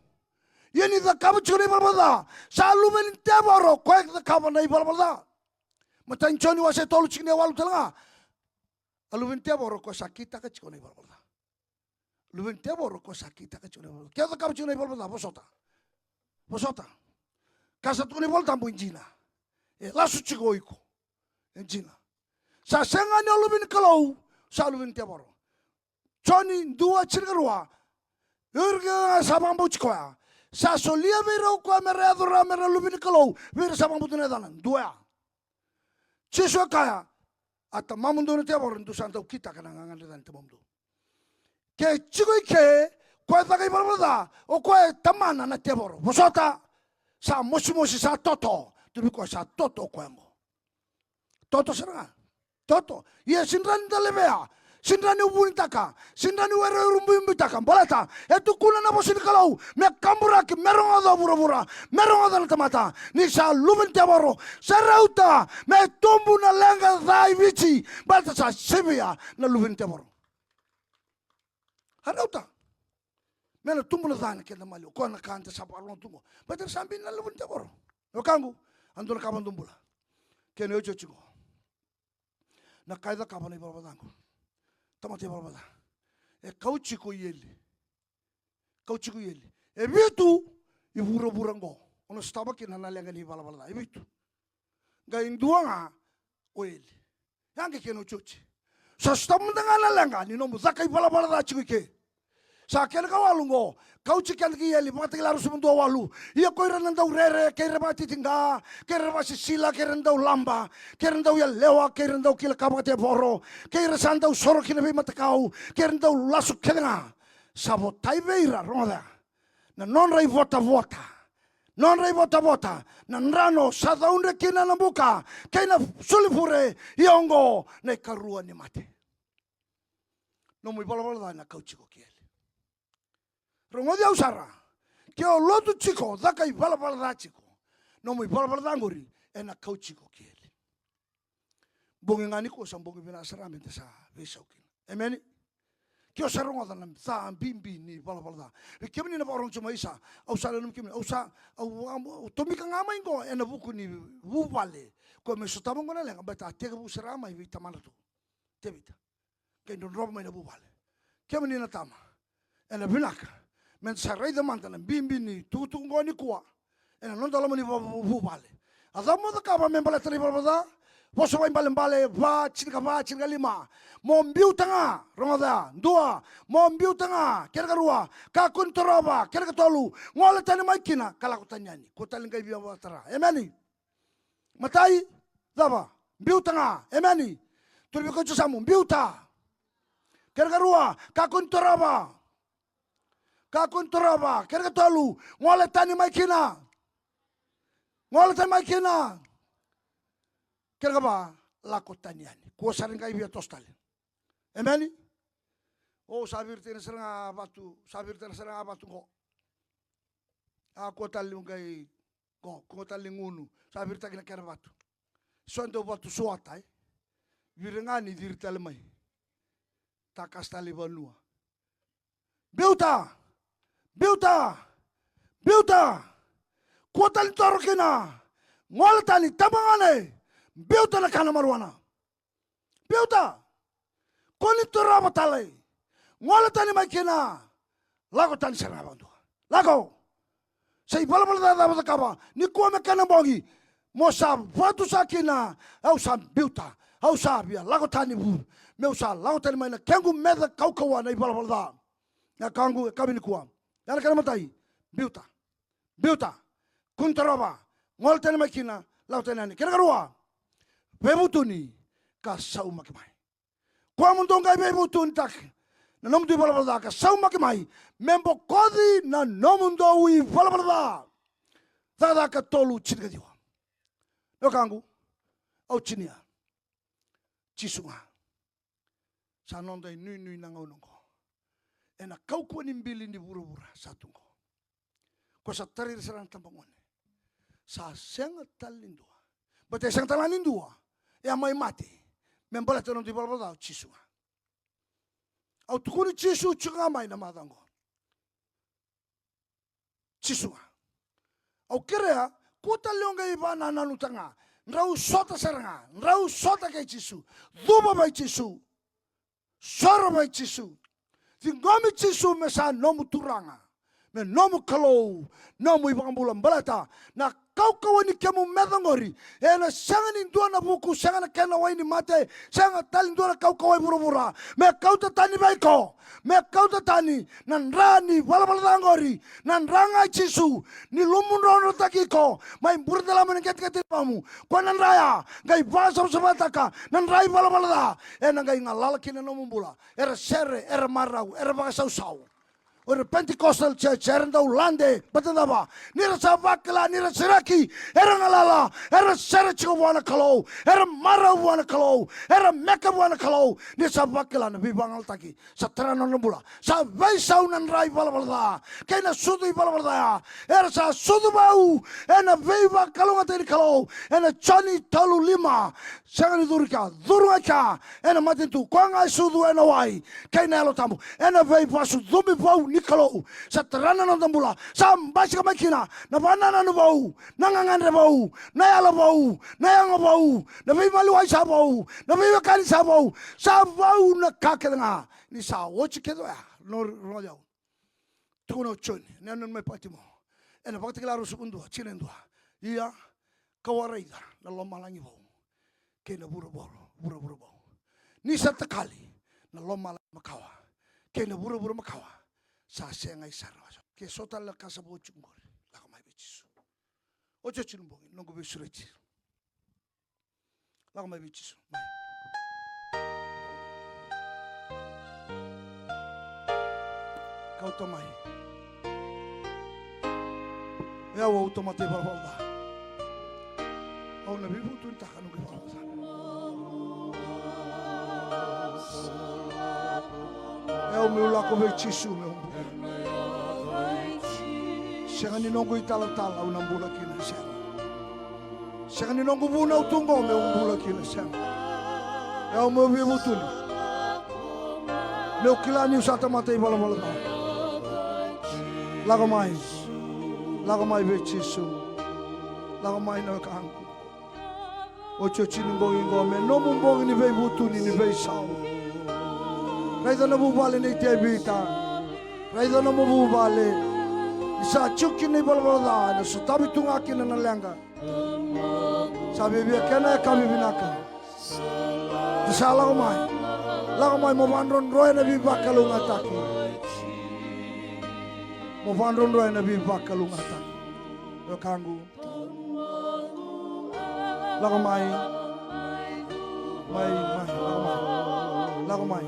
Ia ni cakava tiko na ivalavala ca, sa luve ni tevoro o koya e cakava na ivalavala ca. Matai ni Joni wase tolu, tikina e walu tale ga. A luve ni tevoro o koya sa kitaka tiko na ivalavala ca. Luve ni tevoro o koya sa kitaka tiko na ivalavala ca. Ke o cakava tiko na ivalavala ca, vosota. Vosota. Ka sa tukuna na iVolatabu, e dina. E lasu tiko o iko. E dina. Sa sega ni o luve ni Kalou, sa luve ni tevoro. Joni dua, tinikarua. O ira kece ga sa vakabauti koya, sa solia vei ira o koya me ra yaco rawa me ra luve ni Kalou, vei ira sa vakabauta na yacana. Dua ya. Jisu e kaya, a tamamudou na tevoro, dou sa dau kitaka na gagadre ca ni tamamudou. Ke tiko i ke o koya e caka ivalavala ca, o koya e tamana na tevoro. Vosota, sa mosimosi, sa toto. Tukuni koya sa toto o koya oqo. Toto sara ga. Toto. Ia sega ni da levea, sega ni vunitaka, sega ni were rubuibutaka. Baleta e tukuna na vosa ni Kalou, me kaburaki, me rogoca o vuravura, me rogoca na tamata. Ni sa luve ni tevoro, sa rauta me tubu na leqa ca i Viti. Baleta sa sivia na luve ni tevoro. A rauta me na tubu na ca ena keda maliwa. O koya na ka eda sa vakarorogo tu oqo. Baleta era sa bini na luve ni tevoro. Na wekaqu, a dua na ka vakadobula. Kena iotioti oqo. Na ka e cakava na ivalavala ca oqo. Tamata ivalavala ca. E kauti iko i eli. Kauti iko i eli. E vitu i vuravura oqo o na sotava kina na leqa ni ivalavala ca. E vitu. Qai dua ga o eli. Ya qai kena iotioti. Sa sotava mada ga na leqa ni nomu caka ivalavala ca tiko i ke. Sa kena ikawalu oqo, kauti keda ki eli, Vakatakila ruasagavulu ka dua, walu. Ia ko ira na dau rere, kei ira vakatitiqa, kei ira vakasisila, kei ira na dau laba, kei ira na dau yalewa, kei ira na dau kila ka vakatevoro, kei ira sa dau soro ki na veimatakau, kei ira na dau lasu kece ga. Sa votai vei ira, rogoca ya, na nodra ivotavota. Nodra ivotavota na drano sa caudre kina na buka kei na sulipure, ia oqo na ikarua ni mate. Nomu ivalavala ca ena kauti iko ki eli. Rogoci au sara. Ke o lotu tiko, caka ivalavala ca tiko, nomu ivalavala ca oqori ena kauti iko ki eli. Bogi ga nikua sa bogi vinaka sara meda sa veisau kina. Emeni. Ke o sa rogoca na ca bibi ni valavala ca. Vei kemuni na vakarorogo tiko mai, isa, au sa nanumi kemuni, au sa, au, au, au tomika ga mai qo ena vuku ni vuvale. Ko me sotava qo na leqa, baleta a tekivu sara mai vei tamana tu, Tevita. Qai drodrova mai na vuvale. Kemuni na tama, ena vinaka meda sa raica mada na bibi ni tukutuku qo nikua ena noda loma ni va-, vuvale. A cava mo cakava me baleta na ivalavala ca? Vosa Vakaibalebale va, tinikava, tinikalima. Mo biuta ga, rogoca ya, dua. Mo biuta ga, kena karua. Kakua ni torova, kena katolu. Gole tani mai kina ka lako tani yani. Kua tale ni qai via vakatara. Emeni. Matai, cava? Biuta ga. Emeni. Tolu vei koya tu sa mo biuta. Kena karua, kakua ni torova. Kakua ni torova. Kena ikatolu, gole tani mai kina. Gole tani mai kina. Kena ikava, lako tani yani. Kua sara ni qai via toso tale. Emeni. O, sa viritaka sara ga vatu, sa viritaka sara ga vatu qo. A, kua tale ni qai qo, kua tale ni gunu. Sa viritaki na kena vatu. So e dau vatu suata, e. Viri ga ni ciri tale mai. Takasa tale i vanua. Biuta! Biuta! Biuta! Kua tale ni toro kina. Gole tani, tabagone. Biuta na kana marijuana. Biuta! Kua ni torova tale. Gole tani mai kina. Lako tani sara ga vakadua. Lako! Sa ivalavala ca cava o cakava? Nikua me kena bogi. Mo sa vatu sa kina. Au sa biuta. Au sa via lako tani vu. Meu sa lako tani mai na kequ meca kaukauwa na ivalavala ca. Na kaqu e kavi nikua. Ya na kena matai. Biuta. Biuta. Kua ni torova. Gole tani mai kina. Lako tani yani. Kena karua. Veivutuni ka saumaki mai. Kua mo dou qai veivutunitaka na nomudou ivalavala ca ka saumaki mai me bokoci na nomudou ivalavala ca. Cakacaka tolu, tinikaciwa. Na wekaqu, au tinia. Jisu ga. Sa noda inuinui na gauna oqo. Ena kaukauwa ni bili ni vuravura sa tu oqo. Ko sa tarai ira sara na tabagone. Sa sega tale ni dua. Baleta e sega tale ga ni dua e a mai mate me baleta na noda ivalavala ca, o Jisu ga. Au tukuni Jisu tiko ga mai na macawa oqo. Jisu ga. Au kerea, kua tale o qai vakanananu tale ga. Drau sota sara ga. Drau sota kei Jisu. Cuva vei Jisu. Soro vei Jisu. Ciqomi Jisu me sa nomu Turaga, me nomu Kalou, nomu iVakabula. Baleta na kaukauwa ni kemu meca oqori, ena sega ni dua na vuku, sega na kena wai ni mate, sega tale ni dua na kaukauwa e vuravura me kauta tani vei iko, me kauta tani na dra ni valavala ca oqori. Na dra ga i Jisu ni lumudrodrotaki iko mai buradalama ni qeteqete ni lomamu. Ko na dra ya qai vakasavasavataka na dra i valavala ca, ena qai galala kina na nomu bula. Era sere, era marau, era vakasausau. O ira Pentecostal church era dau lade, baleta cava? Ni ra sa vakila ni ra sereki, era galala, era sere tiko vua na Kalou, era marau vua na Kalou, era meka vua na Kalou. Ni ra sa vakila na veivagalataki sa tara na nodra bula. Sa veisau na dra i valavala ca kei na sucu i valavala ca ya. Era sa sucu vou ena veivakalougatataki ni Kalou. Ena Joni tolu lima, sega ni curu i kea, curu ga i kea ena matanitu. Koya ga e sucu ena wai kei na Yalo Tabu ena veivakasucumi vou ni Kalou. Sa tara na noda bula, sa basika mai kina na vakanananu vou, na gagadre vou, na yalo vou, na yago vou, na veimaliwai sa vou, na veiwekani sa vou. Sa vou na ka kece ga. Ni sa oti kece oya, no, rogoci au. Tukuna o Joni, na yanuyanu mai Patimo, ena Vakatakila ruasagavulu ka dua, tikina e dua. Ia, kau a raica na lomalagi vou kei na vuravura, vuravura vou. Ni sa takali na lomalagi makawa kei na vuravura makawa, sa segai sara ga. Ke so tale na ka sa vo tiko qori, lako mai vei Jisu. Otioti ni bogi, noqu veisureti. Lako mai vei Jisu. Mai. Kauta mai. O yau au tamata ivalavala ca. Au na veivutunitaka noqu ivalavala ca. O yau meu lako vei Jisu meu bula. Sega ni noqu italatala au na bula kina, sega. Sega ni noqu vunau tu qo meu bula kina, sega. O yau meu veivutuni. Meu kila niu sa tamata ivalavala ca. Lako mai. Lako mai vei Jisu. Lako mai na wekaqu. Otioti ni bogi qo me nomu bogi ni veivutuni, ni veisau. Raica na vuvale nei Tevita. Raica nomu vuvale. Ni sa tiko kina ivalavala ca, ena sotavi tu ga kina na leqa. Sa viavia kena yakavi vinaka. Ni sa lako mai. Lako mai mo vakadrodroya na veivakalougatataki. Mo vakadrodroya na veivakalougatataki. Wekaqu. Lako mai. Mai, mai, lako mai. Lako mai.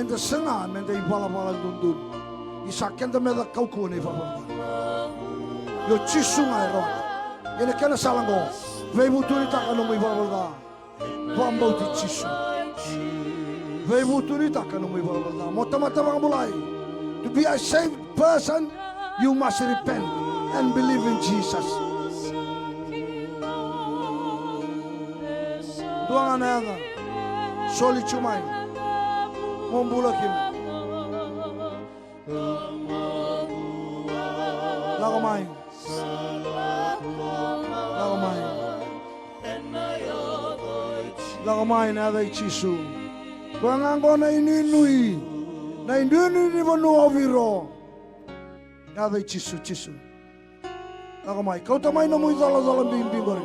Eda saga meda ivalavala dodonu. Ni sa keda meca kaukauwa na ivalavala ca. Io, Jisu ga e rawata. Ia na kena sala oqo, veivutunitaka nomu ivalavala ca. Vakabauti Jisu. Veivutunitaka nomu ivalavala ca. Mo tamata vakabulai. To be a saved person, you must repent and believe in Jesus. Dua ga na yaca. Soli tu mai. Mo bula kina. Lako mai. Lako mai. Lako mai na yaca i Jisu. Koya ga oqo na inuinui. Na inuinui ni vanua o Viro. Na yaca i Jisu, Jisu. Lako mai, kauta mai nomu icolacola bibi qori.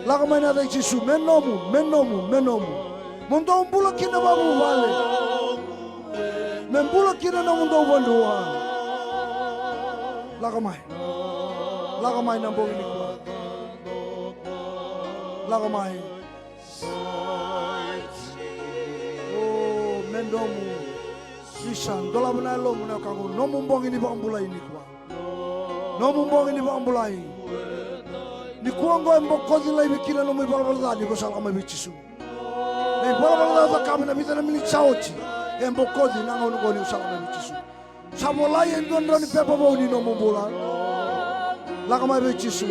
Lako mai na yaca i Jisu, me nomu, me nomu, me nomu. Mo dou bula kina vakavuvale. Me bula kina nomudou vanua. Lako mai. Lako mai na bogi nikua. Lako mai. O, me nomu. Isa, dolava na yalomu na wekaqu, nomu bogi ni vakabulai nikua. Nomu bogi ni vakabulai. Nikua oqo e bokoci laivi kina nomu ivalavala ca ni ko sa lako mai vei Jisu. Na ivalavala ca o cakava ena vica na miniti sa oti, e bokoci na gauna oqo ni ko sa lako mai vei Jisu. Sa volai e dua na drau ni pepa vou ni nomu bula. Lako mai vei Jisu.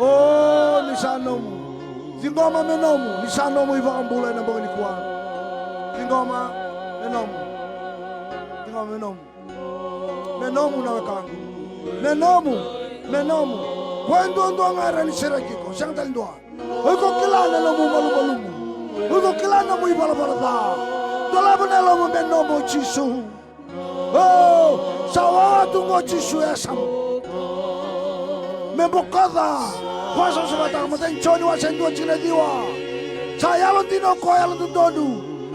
O, ni sa nomu. Ciqoma me nomu, ni sa nomu ivakabula ena bogi nikua. Ciqoma me nomu. Ciqoma me nomu. Me nomu na wekaqu. Me nomu, me nomu. Koya duadua ga e rawa ni sereki iko, sega tale dua. O iko kila na nomu malumalumu. O iko kila na nomu ivalavala ca. Dolava na yalomu me nomu o Jisu. O, sa wawa tu qo Jisu e yasamu. Me bokoca. Vakasavasavataka, matai ni Joni wase dua tikina ciwa. Sa yalodina o koya yalododonu.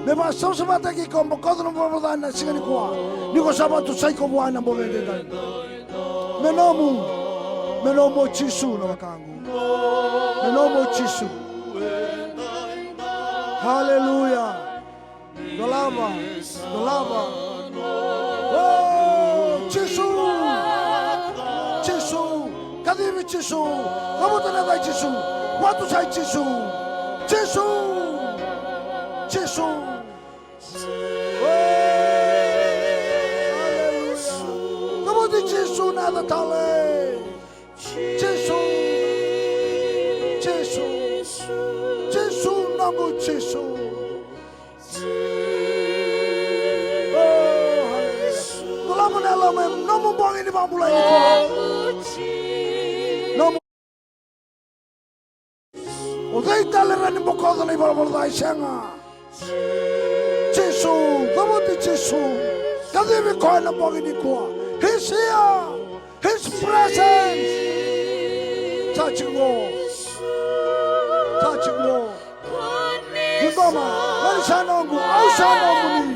Me vakasavasavataki iko, bokoca na ivalavala ca ena siga nikua. Ni ko sa vakatusa iko vua ena bogi edaidai. Me nomu, me nomu o Jisu na wekaqu. Me nomu o Jisu. Haleluya. Dolava, dolava. O, Jisu. Jisu. Kacivi Jisu. Cavuta na yaca i Jisu. Vakatusai Jisu. Jisu. Jisu. O, haleluya. Cavuti Jisu na yaca tale. Jisu. Jisu. Jisu, noqu Jisu. O, haleluya. Dolava na yalomu, nomu bogi ni vakabulai nikua. Nomu. O cei tale e rawa ni bokoca na ivalavala ca? E sega. Jisu, cavuti Jisu. Kacivi koya ena bogi nikua. He's here. His presence. Sa tiko qo. Sa tiko qo. Ciqoma, o ni sa noqu, au sa nomuni.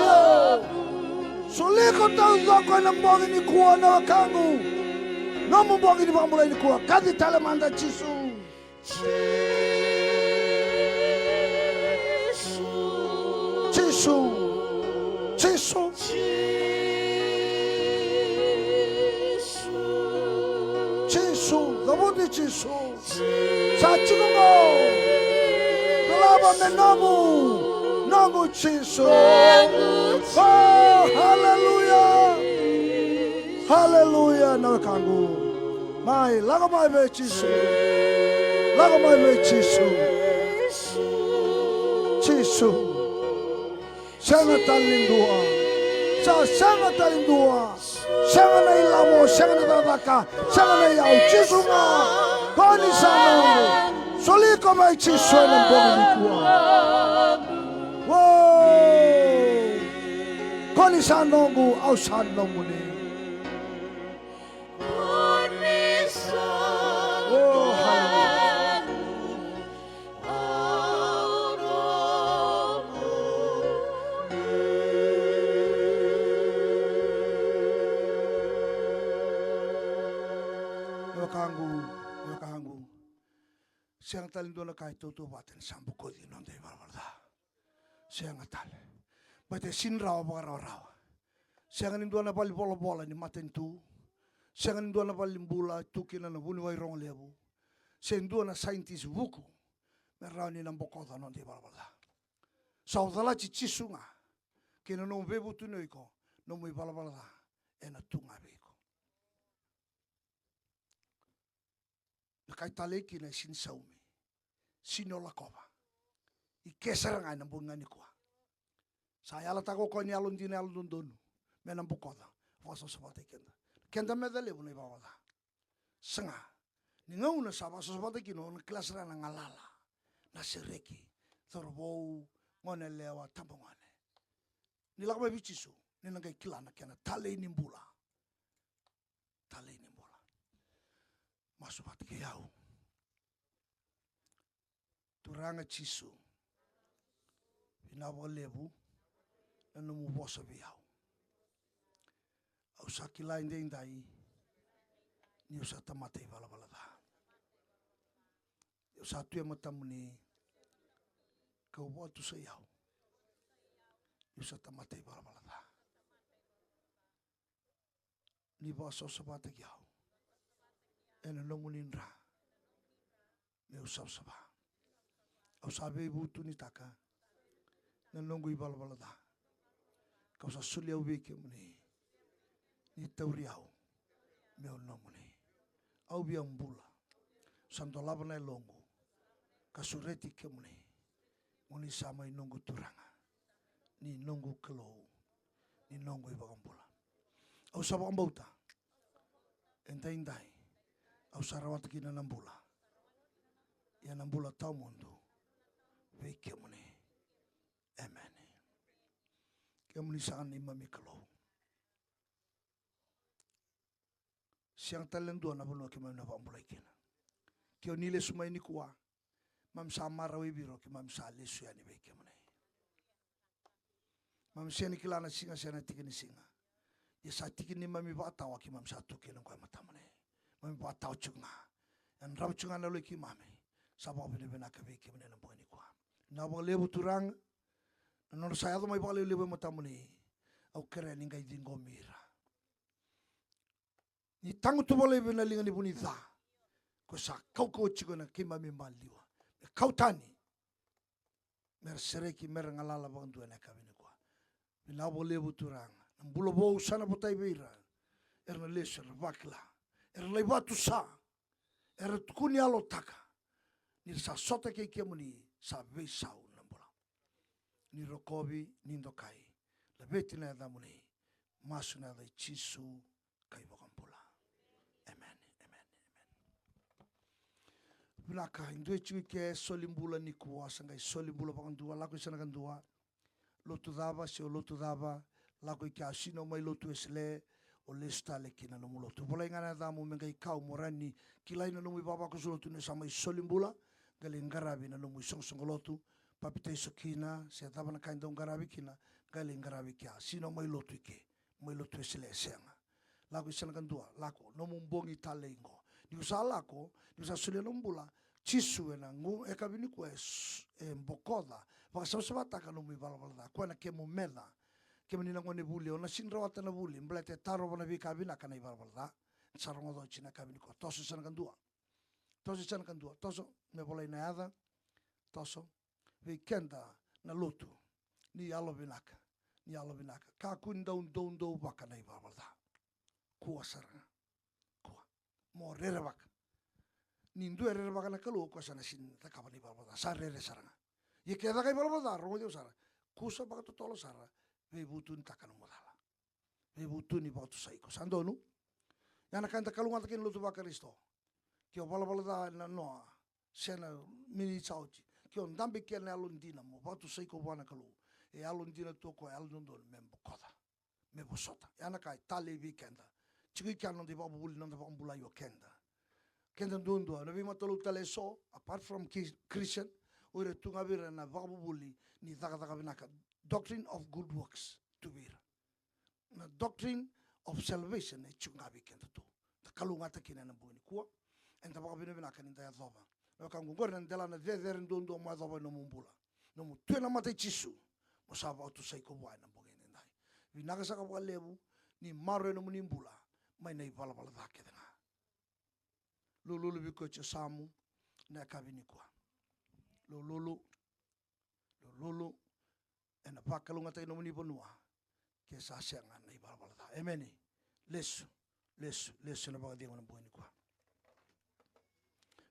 Io. Soli iko taucoko ena bogi nikua na wekaqu. Nomu bogi ni vakabulai nikua. Kaci tale mada Jisu. Jisu. Jisu. Jisu. Cavuti Jisu. Sa tiko qo. Dolava me nomu. Noqu Jisu. O, haleluya. Haleluya na wekaqu. Mai, lako mai vei Jisu. Lako mai vei Jisu. Jisu. Sega tale ni dua. Sa sega tale ni dua. Sega na ilavo, sega na cakacaka, sega na iyau. Jisu ga. Ko ni sa noqu. Soli iko vei Jisu ena bogi nikua. O, ko ni sa noqu, au sa nomuni. O, haleluya. Na wekaqu, na wekaqu. Sega tale ni dua na ka e tautauvata ni sa bokoci na noda ivalavala ca. Sega tale. Baleta e sega ni rawa vakarawarawa. Sega ni dua na valenivolavola ni matanitu. Sega ni dua na valenibula e tu kina na vuniwai rogo levu. Se dua na scientist vuku me rawa ni na bokoca na noda ivalavala ca. Sa o calati Jisu ga kei na nomu veivutuni o iko, nomu ivalavala ca ena tu ga vei iko. Na ka e talei kina e sega ni saumi, sega ni o lakova. I ke sara ga ena bogi ga nikua. Sa yalataka o koya ni yalodina, yalododonu, me na bokoca, vakasavasavataki keda. Keda meca levu na ivalavala ca. Saga ni gauna sa vakasavasavataki kina, o na kila sara na galala, na sereki, cauravou, goneyalewa, tabagone. Ni lako mai vei Jisu, ni na qai kila na kena talei ni bula. Talei ni bula. Masu vata kei au. Turaga Jisu, vinaka vakalevu na nomu vosa vei au. Au sa kila edaidai niu sa tamata ivalavala ca. Au sa tu e matamuni, kau vakatusai au niu sa tamata ivalavala ca. Ni vakasavasavataki au ena nomuni dra meu savasava. Au sa veivutunitaka na noqu ivalavala ca, kau sa soli au vei kemuni. Ni tauri au meu nomuni. Au via bula, sa dolava na yaloqu ka sureti kemuni. Mo ni sa mai noqu Turaga, ni noqu Kalou, ni noqu iVakabula. Au sa vakabauta edaidai au sa rawata kina na bula, ia na bula tawamudu vei kemuni. Emeni. Kemuni sa neimami Kalou. Sega tale na dua na vanua keimami na vakabulai kina. Ke o ni lesu mai nikua, mami sa marau vei ira o keimami sa lesu yani vei kemuni. Mami sega ni kila na siga se na tiki ni siga. Ia sa tiki ni mami vakatawa keimami sa tu kina qo e matamuni. Mami vakatawa tiko ga. Yadrava tiko ga na yalo i keimami. Sa vakavinavinaka vei kemuni ena bogi nikua. Vinaka vakalevu Turaga na nodra sa yaco mai vakalevulevu e matamuni. Au kerea ni qai ciqomi ira. Ni tagutuva laivi na liga ni vu ni ca, ko sa kaukauwa tiko ena keimami maliwa, me kau tani, me ra sereki, me ra galala vakadua ena yakavi nikua. Vinaka vakalevu Turaga, na bula vou sa na votai vei ira. Era na lesu, era na vakila, era na lai vatusa, era tukuni yalotaka ni ra sa sota kei kemuni, sa veisau na bula. Ni rokovi, ni dokai, laveti na yacamuni. Masu ena yaca i Jisu ka iVakabula. Emeni, emeni, emeni. Vinaka, e dua e tiko i ke soli bula nikua, sa qai soli bula vakadua, lako i sana kadua. Lotu cava, se o lotu cava, lako i kea, sega ni o mai lotu Wesele, o lesu tale ki na nomu lotu. Volai ga na yacamu me qai kau mo rawa ni kilai na nomu ivavakoso lotu ni sa mai soli bula, qai lai qaravi na nomu isoqosoqo lotu, papitaiso kina, se cava na ka e dau qaravi kina, qai lai qaravi kea. Sega ni o mai lotu i ke, mai lotu Wesele, sega. Lako i sana kadua, lako, nomu bogi talei qo. Ni ko sa lako, ni ko sa solia nomu bula, Jisu ena qu, e yakavi nikua e s-, e bokoca, vakasavasavataka nomu ivalavala ca, koya na kemu meca. Kemuni na gone vuli, o na sega ni rawata na vuli, baleta e tarova na veika vinaka na ivalavala ca. Sa rogoca oti na yakavi nikua, toso i sana kadua. Toso i sana kadua, toso, me volai na yaca, toso. Vei keda na lotu, ni yalovinaka, ni yalovinaka. Kakua ni dau doudou vaka na ivalavala ca. Kua sara ga. Kua. Mo rerevaka. Ni dua e rerevaka na Kalou, o koya sa na sega ni cakava na ivalavala ca. Sa rere sara ga. Ia ke caka ivalavala ca, rogoci au sara. Kusa vakatotolo sara, veivutunitaka nomu cala. Veivutuni, vakatusai iko. Sa donu? Ya na ka eda kalougata kina na lotu vaKarisito. Ke o valavala ca ena noa, se na miniti sa oti, ke o dabe kina na yalodina mo vakatusai iko vua na Kalou, e yalodina tu o koya, yalododonu me bokoca, me vosota. Ya na ka e talei vei keda. Tiko i kea na noda ivakavuvuli, na noda vakabulai o keda. Keda duadua, na veimatalotu tale eso, apart from Ki-, Christian, o ira tu ga vei ira na vakavuvuli ni cakacaka vinaka. Doctrine of good works, tu vei ira. Na doctrine of salvation e tiko ga vei keda tu. Da kalougata kina ena bogi nikua. Eda vakavinavinaka ni da yacova Na wekaqu, oqori na delana cecere duadua mo yacova ena nomu bula. Nomu tu ena mata i Jisu, mo sa vakatusai iko vua ena bogi edaidai. Vinaka saka vakalevu ni maroroya nomuni bula mai na ivalavala ca kece ga. Lululu vei koya e tiko e yasamu na yakavi nikua. Lululu, lululu, ena vakalougatataki nomuni vanua ke sa sega na ivalavala ca. Emeni. Lesu, lesu, lesu ena vakacegu ena bogi nikua.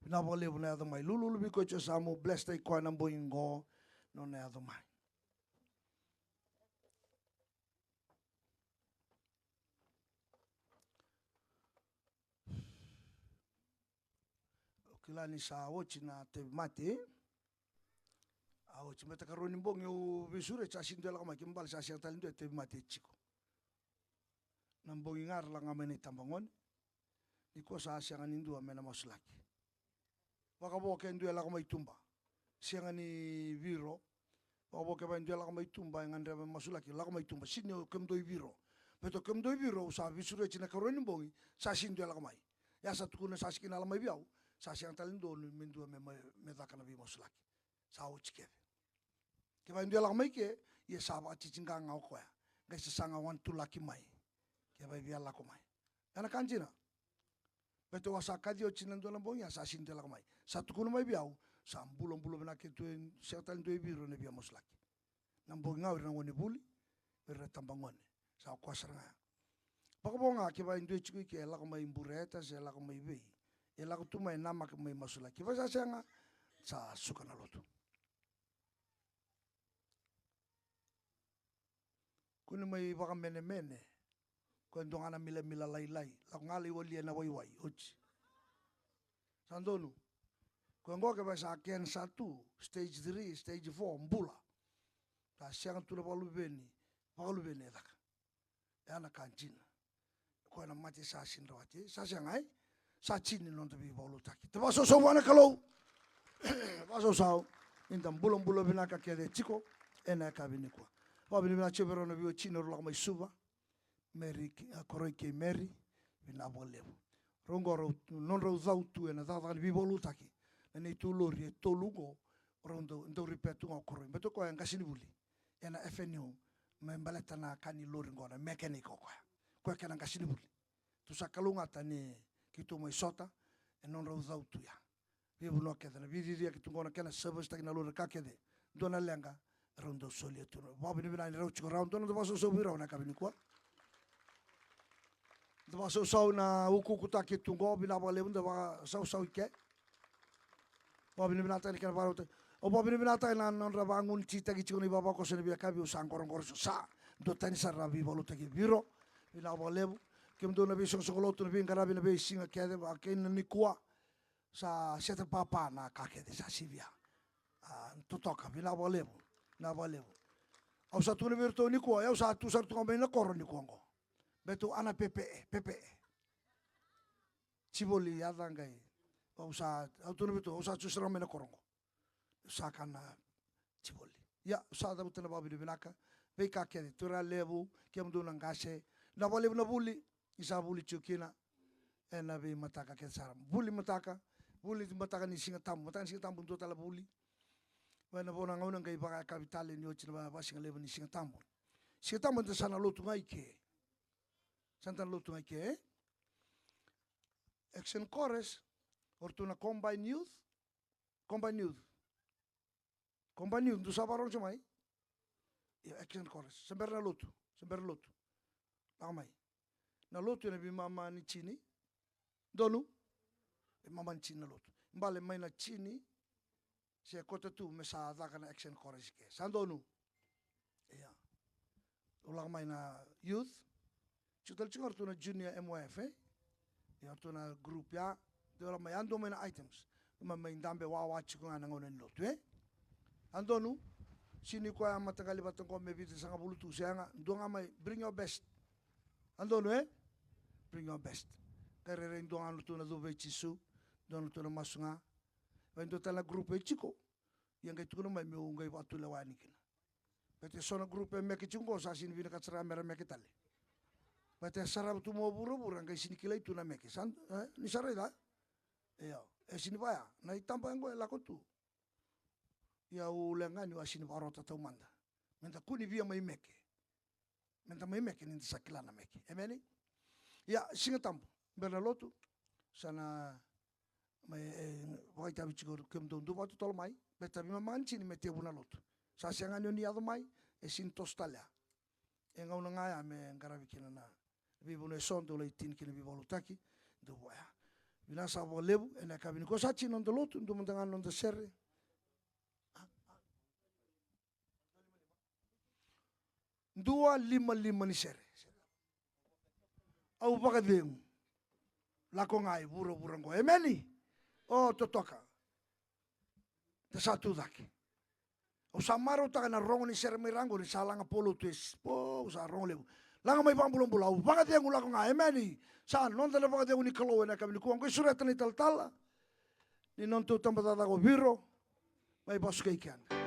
Vinaka vakalevu na yaco mai. Lululu vei koya e tiko e yasamu, bless-taki koya ena bogi qo, nona yaco mai. Au kila ni sa oti na tauvimate. A oti, baleta karua ni bogi au veisureti, sa sega ni dua e lako mai, kena ibalebale sa sega tale ni dua e tauvimate e tiko. Na bogi ga era lako ga mai na itabagone. Nikua sa sega ni dua me na masulaki. Vakavo ke dua e lako mai tuba, sega ni viro. Vakavo kevaka e dua e lako mai tuba e gadreva me masulaki, lako mai tuba, sega ni o kemudou i viro. Baleta o kemudou i viro au sa veisureti na karua ni bogi, sa sega ni dua e lako mai. Ia sa tukuna sa sega ni lako mai vei au, sa sega tale ni dua me dua me, me, me caka na veimasulaki. Sa oti kece. Kevaka e dua e lako mai ke, ia sa vakatitiqa ga o koya. Qai sasaga wanitulaki mai kevaka e via lako mai. Ia na ka dina. Baleta au a sa kaci oti na dua na bogi, ia sa sega ni dua e lako mai. Sa tukuna mai vei au, sa bulabula vinaka kece tu, e sega tale ni dua e viro na via masulaki. Na bogi ga o ira na gonevuli, o ira na tabagone. Sa o koya sara ga ya. Vakavo ga kevaka e dua e tiko i ke, e lako mai Bureta se e lako mai vei, e lako tu mai, namaka mai masulaki. Kevaka sa sega, sa suka na lotu. Kua ni mai vakamenemene. Ko e dua ga na milamila lailai, lako ga lai walia na waiwai, oti. Sa donu. Ko e qo kevaka sa kenisa tu, stage three, stage four, bula. Sa sega tu na vakaluveni, vakaluveni e caka. E a na ka dina. Koya na mate sa sega ni rawati, sa sega, e? Sa tini na noda veivakalotutaki. Da vakasausau vua na Kalou. Vakasausau. Ni da bulabula vinaka kece tiko ena yakavi nikua. Vakavinavinaka tiko vei rau na veiwatini, rau lako mai Suva. Mary, a, Koroi kei Mary, vinaka vakalevu. Rau qo rau, nodrau cau tu ena cakacaka ni veivakalotutaki. Na neitou lori e tolu qo, rau dau, dau repair tu ga o Koroi. Baleta o koya e qasenivuli ena F N U, me baleta na ka ni lori qo, na mechanic o koya. Koya kena qasenivuli. Tou sa kalougata ni keitou mai sota e nodrau cau tu ya. Veivanua kece na veiciciyaki tu qo, na kena service-taki na lori, ka kece. Dua na leqa, rau dau solia tu. Vakavinavinaka ni rau tiko rawa, dua na noda vakasausau vei rau na yakavi nikua. Da vakasausau na ukuukutaki tu qo, vinaka vakalevu, da vakasausau i ke. Vakavinavinakataki na kena vakarautaki. Au vakavinavinakataka na nodra vakagunititaki tiko na ivavakoso ena veiyakavi, au sa qoroqoro tiko, sa duatani sara na veivakalotutaki vei ira. Vinaka vakalevu. Kemudou na veisoqosoqo lotu, na veiqaravi, na veisiga kece, vaka kina nikua. Sa seta papa na ka kece sa sivia. A, totoka, vinaka vakalevu, vinaka vakalevu. Au sa tukuna vei iratou nikua, au sa tu sara tu ga mai na koro nikua qo. Baleta au a na pepe, pepe. Tivoli, yaca qai. Au sa, au tukuna vei iratou, au sa tu sara ga mai na koro qo. Au sa kana Tivoli. Ia, au sa cavuta na vakavinavinaka, veika kece, turaga levu, kemudou na qase, na vakalevu na vuli, ni sa vuli tiko kina, ena veimataka kece sara. Vuli mataka, vuli mataka ni Siga Tabu, mataka ni Siga Tabu, dua tale vuli. Mai na vo na gauna qai vakayakavi tale ni oti na va-, vakasigalevu ni Siga Tabu. Siga Tabu eda sa na lotu ga i ke. Sa da na lotu ga i ke, e? Action Chorus, o ratou na Combined Youth, Combined Youth. Combined Youth, dou sa vakarorogo tiko mai? Io, Action Chorus. Se bera na lotu, se bera na lotu. Lako mai. Na lotu ena veimama ni tini. Donu? Veimama ni tini na lotu. Bale mai na tini se quarter to me sa caka na Action Chorus i ke. Sa donu? Ia. Au lako mai na youth. Tiko tale tiko ga o ratou na junior M Y F, e? Ia o ratou na group ya. Dou lako mai, yadua mai na items. Dou mai, mai dabe wawa tiko ga na gauna ni lotu, e? A donu? Sega ni koya mataqali vata qo me vitusagavulu tu, sega. Dua ga mai, bring your best. A donu, e? Bring your best. Qai rairai dua ga na ratou na cuva i Jisu, dua na ratou na masu ga. Vei dua tale na group e tiko. Ia qai tukuna mai meu qai vakatulewa yani kina. Baleta eso na group e meke tiko qo sa sega ni vinakata sara mera meke tale. Baleta e sarava tu mai vuravura, qai sega ni kilai tu na meke. Sa, e, ni sa raica? Io, E sini vaya, na itaba oqo e lako tu. Ia au leqa ni au a sini vakarota taumada. Meda kua ni via mai meke. Meda mai meke ni da sa kila na meke. Emeni? Ia, Siga Tabu, bera na lotu, sa na mai, e, vakaitavi tiko kemudou, dou vakatotolo mai, beta veimama ga ni tini me tevu na lotu. Sa sega ni o ni yaco mai, e sini toso tale ya. E gauna ga ya me qaravi kina na veivanua eso, dou lai tini kina veivakalotutaki, dou vaya. Vinaka saka vakalevu, ena yakavi nikua sa tini noda lotu, dua mada ga na noda sere. Dua lima lima ni sere. Au vakacegu. Lako ga i vuravura oqo. Emeni. O totoka. Da sa tu cake. Au sa marautaka na rogo ni sere mai ra oqo ni sa laga polo tu esi. Po, au sa rogo levu. Laga mai vakabulabula. Au vakacegu lako ga. Emeni. Sa noda na vakacegu ni Kalou ena yakavi nikua. Oqo i sureta na italatala. Ni nodatou tabacakacaka o Viro, mai vasukai keda.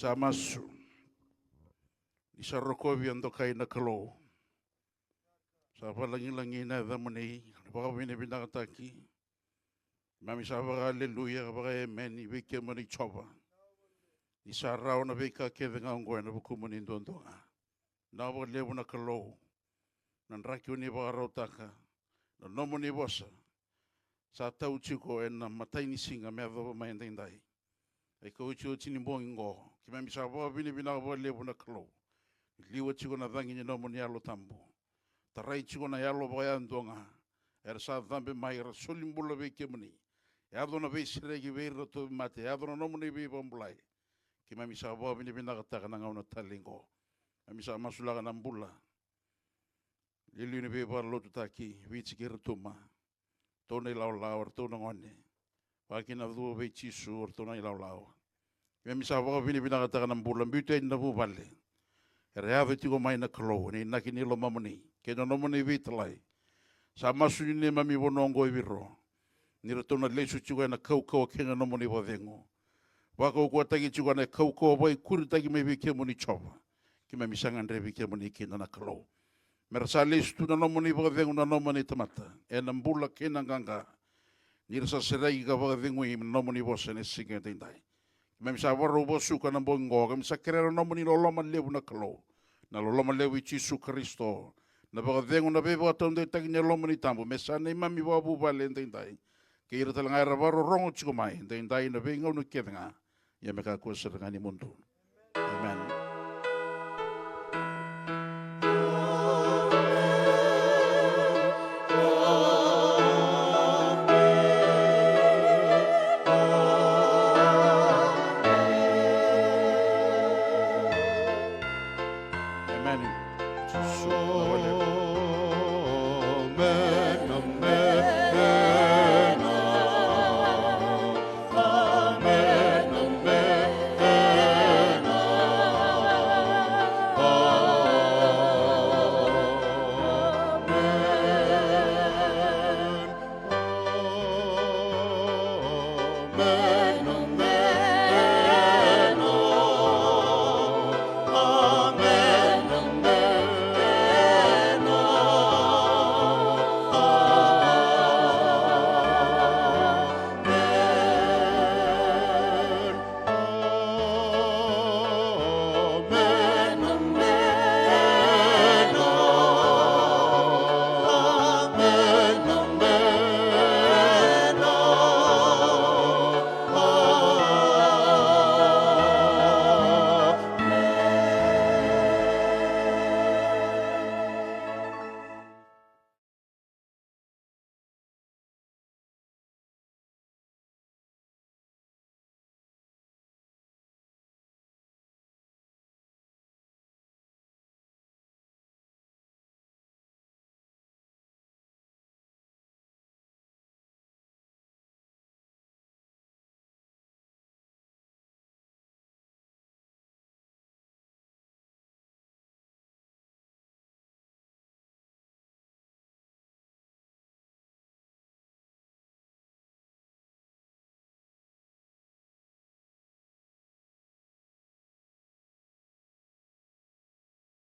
A masu. Ni sa rokovi, a dokai na Kalou. Sa vakalagilagi na yacamuni, vakavinavinakataki. Keimami sa vakaaleluya, vakaemeni vei kemuni Jiova. Ni sa rawa na veika kece ga oqo ena vukumuni duadua ga. Vinaka vakalevu na Kalou. Na draki o ni vakarautaka, na nomuni vosa sa tau tiko ena imatai ni siga me yacova mai edaidai. E ka otioti ni bogi oqo, keimami sa vakavinavinaka vakalevu na Kalou. Ni liwa tiko na cagi ni nomuni Yalo Tabu. Tarai tiko na yalo vakayadua ga. Era sa cabe mai, era soli bula vei kemuni. Yaco na veisereki vei ira na tauvimate, yaco na nomuni veivakabulai. Keimami sa vakavinavinakataka na gauna talei oqo. Keimami sa masulaka na bula liuliu ni veivakalotutaki, Viti kei Rotuma. Ratou na ilawalawa, ratou na gone. Vakakina cuva vei Jisu, ratou na ilawalawa. Keimami sa vakavinavinakataka na bula biuta yani na vuvale. Era yaco tiko mai na Kalou, ena inaki ni lomamuni kei na nomuni veitalai. Sa masu ni neimami vanua oqo e Viro. Ni ratou na lesu tiko ena kaukauwa kei na nomuni vakacegu. Vakaukauwataki tiko ena kaukauwa vakaikuritaki mai vei kemuni Jiova. Keimami sa gadrevi kemuni kina na Kalou. Mera sa lesu tu na nomuni vakacegu na nomuni tamata ena bula kei na qaqa. Ni ra sa sereki ka vakacegui na nomuni vosa ena siga edaidai. Keimami sa vakarau vakasuka na bogi oqo, keimami sa kerea na nomuni loloma levu na Kalou. Na loloma levu i Jisu Karisito. Na vakacegu, na veivakataudeitaki ni Yalomuni Tabu me sa neimami vakavuvale edaidai. Kei ira tale ga era vakarorogo tiko mai edaidai na veigauna kece ga. Ia me kakua sara ga ni mudu. Amen.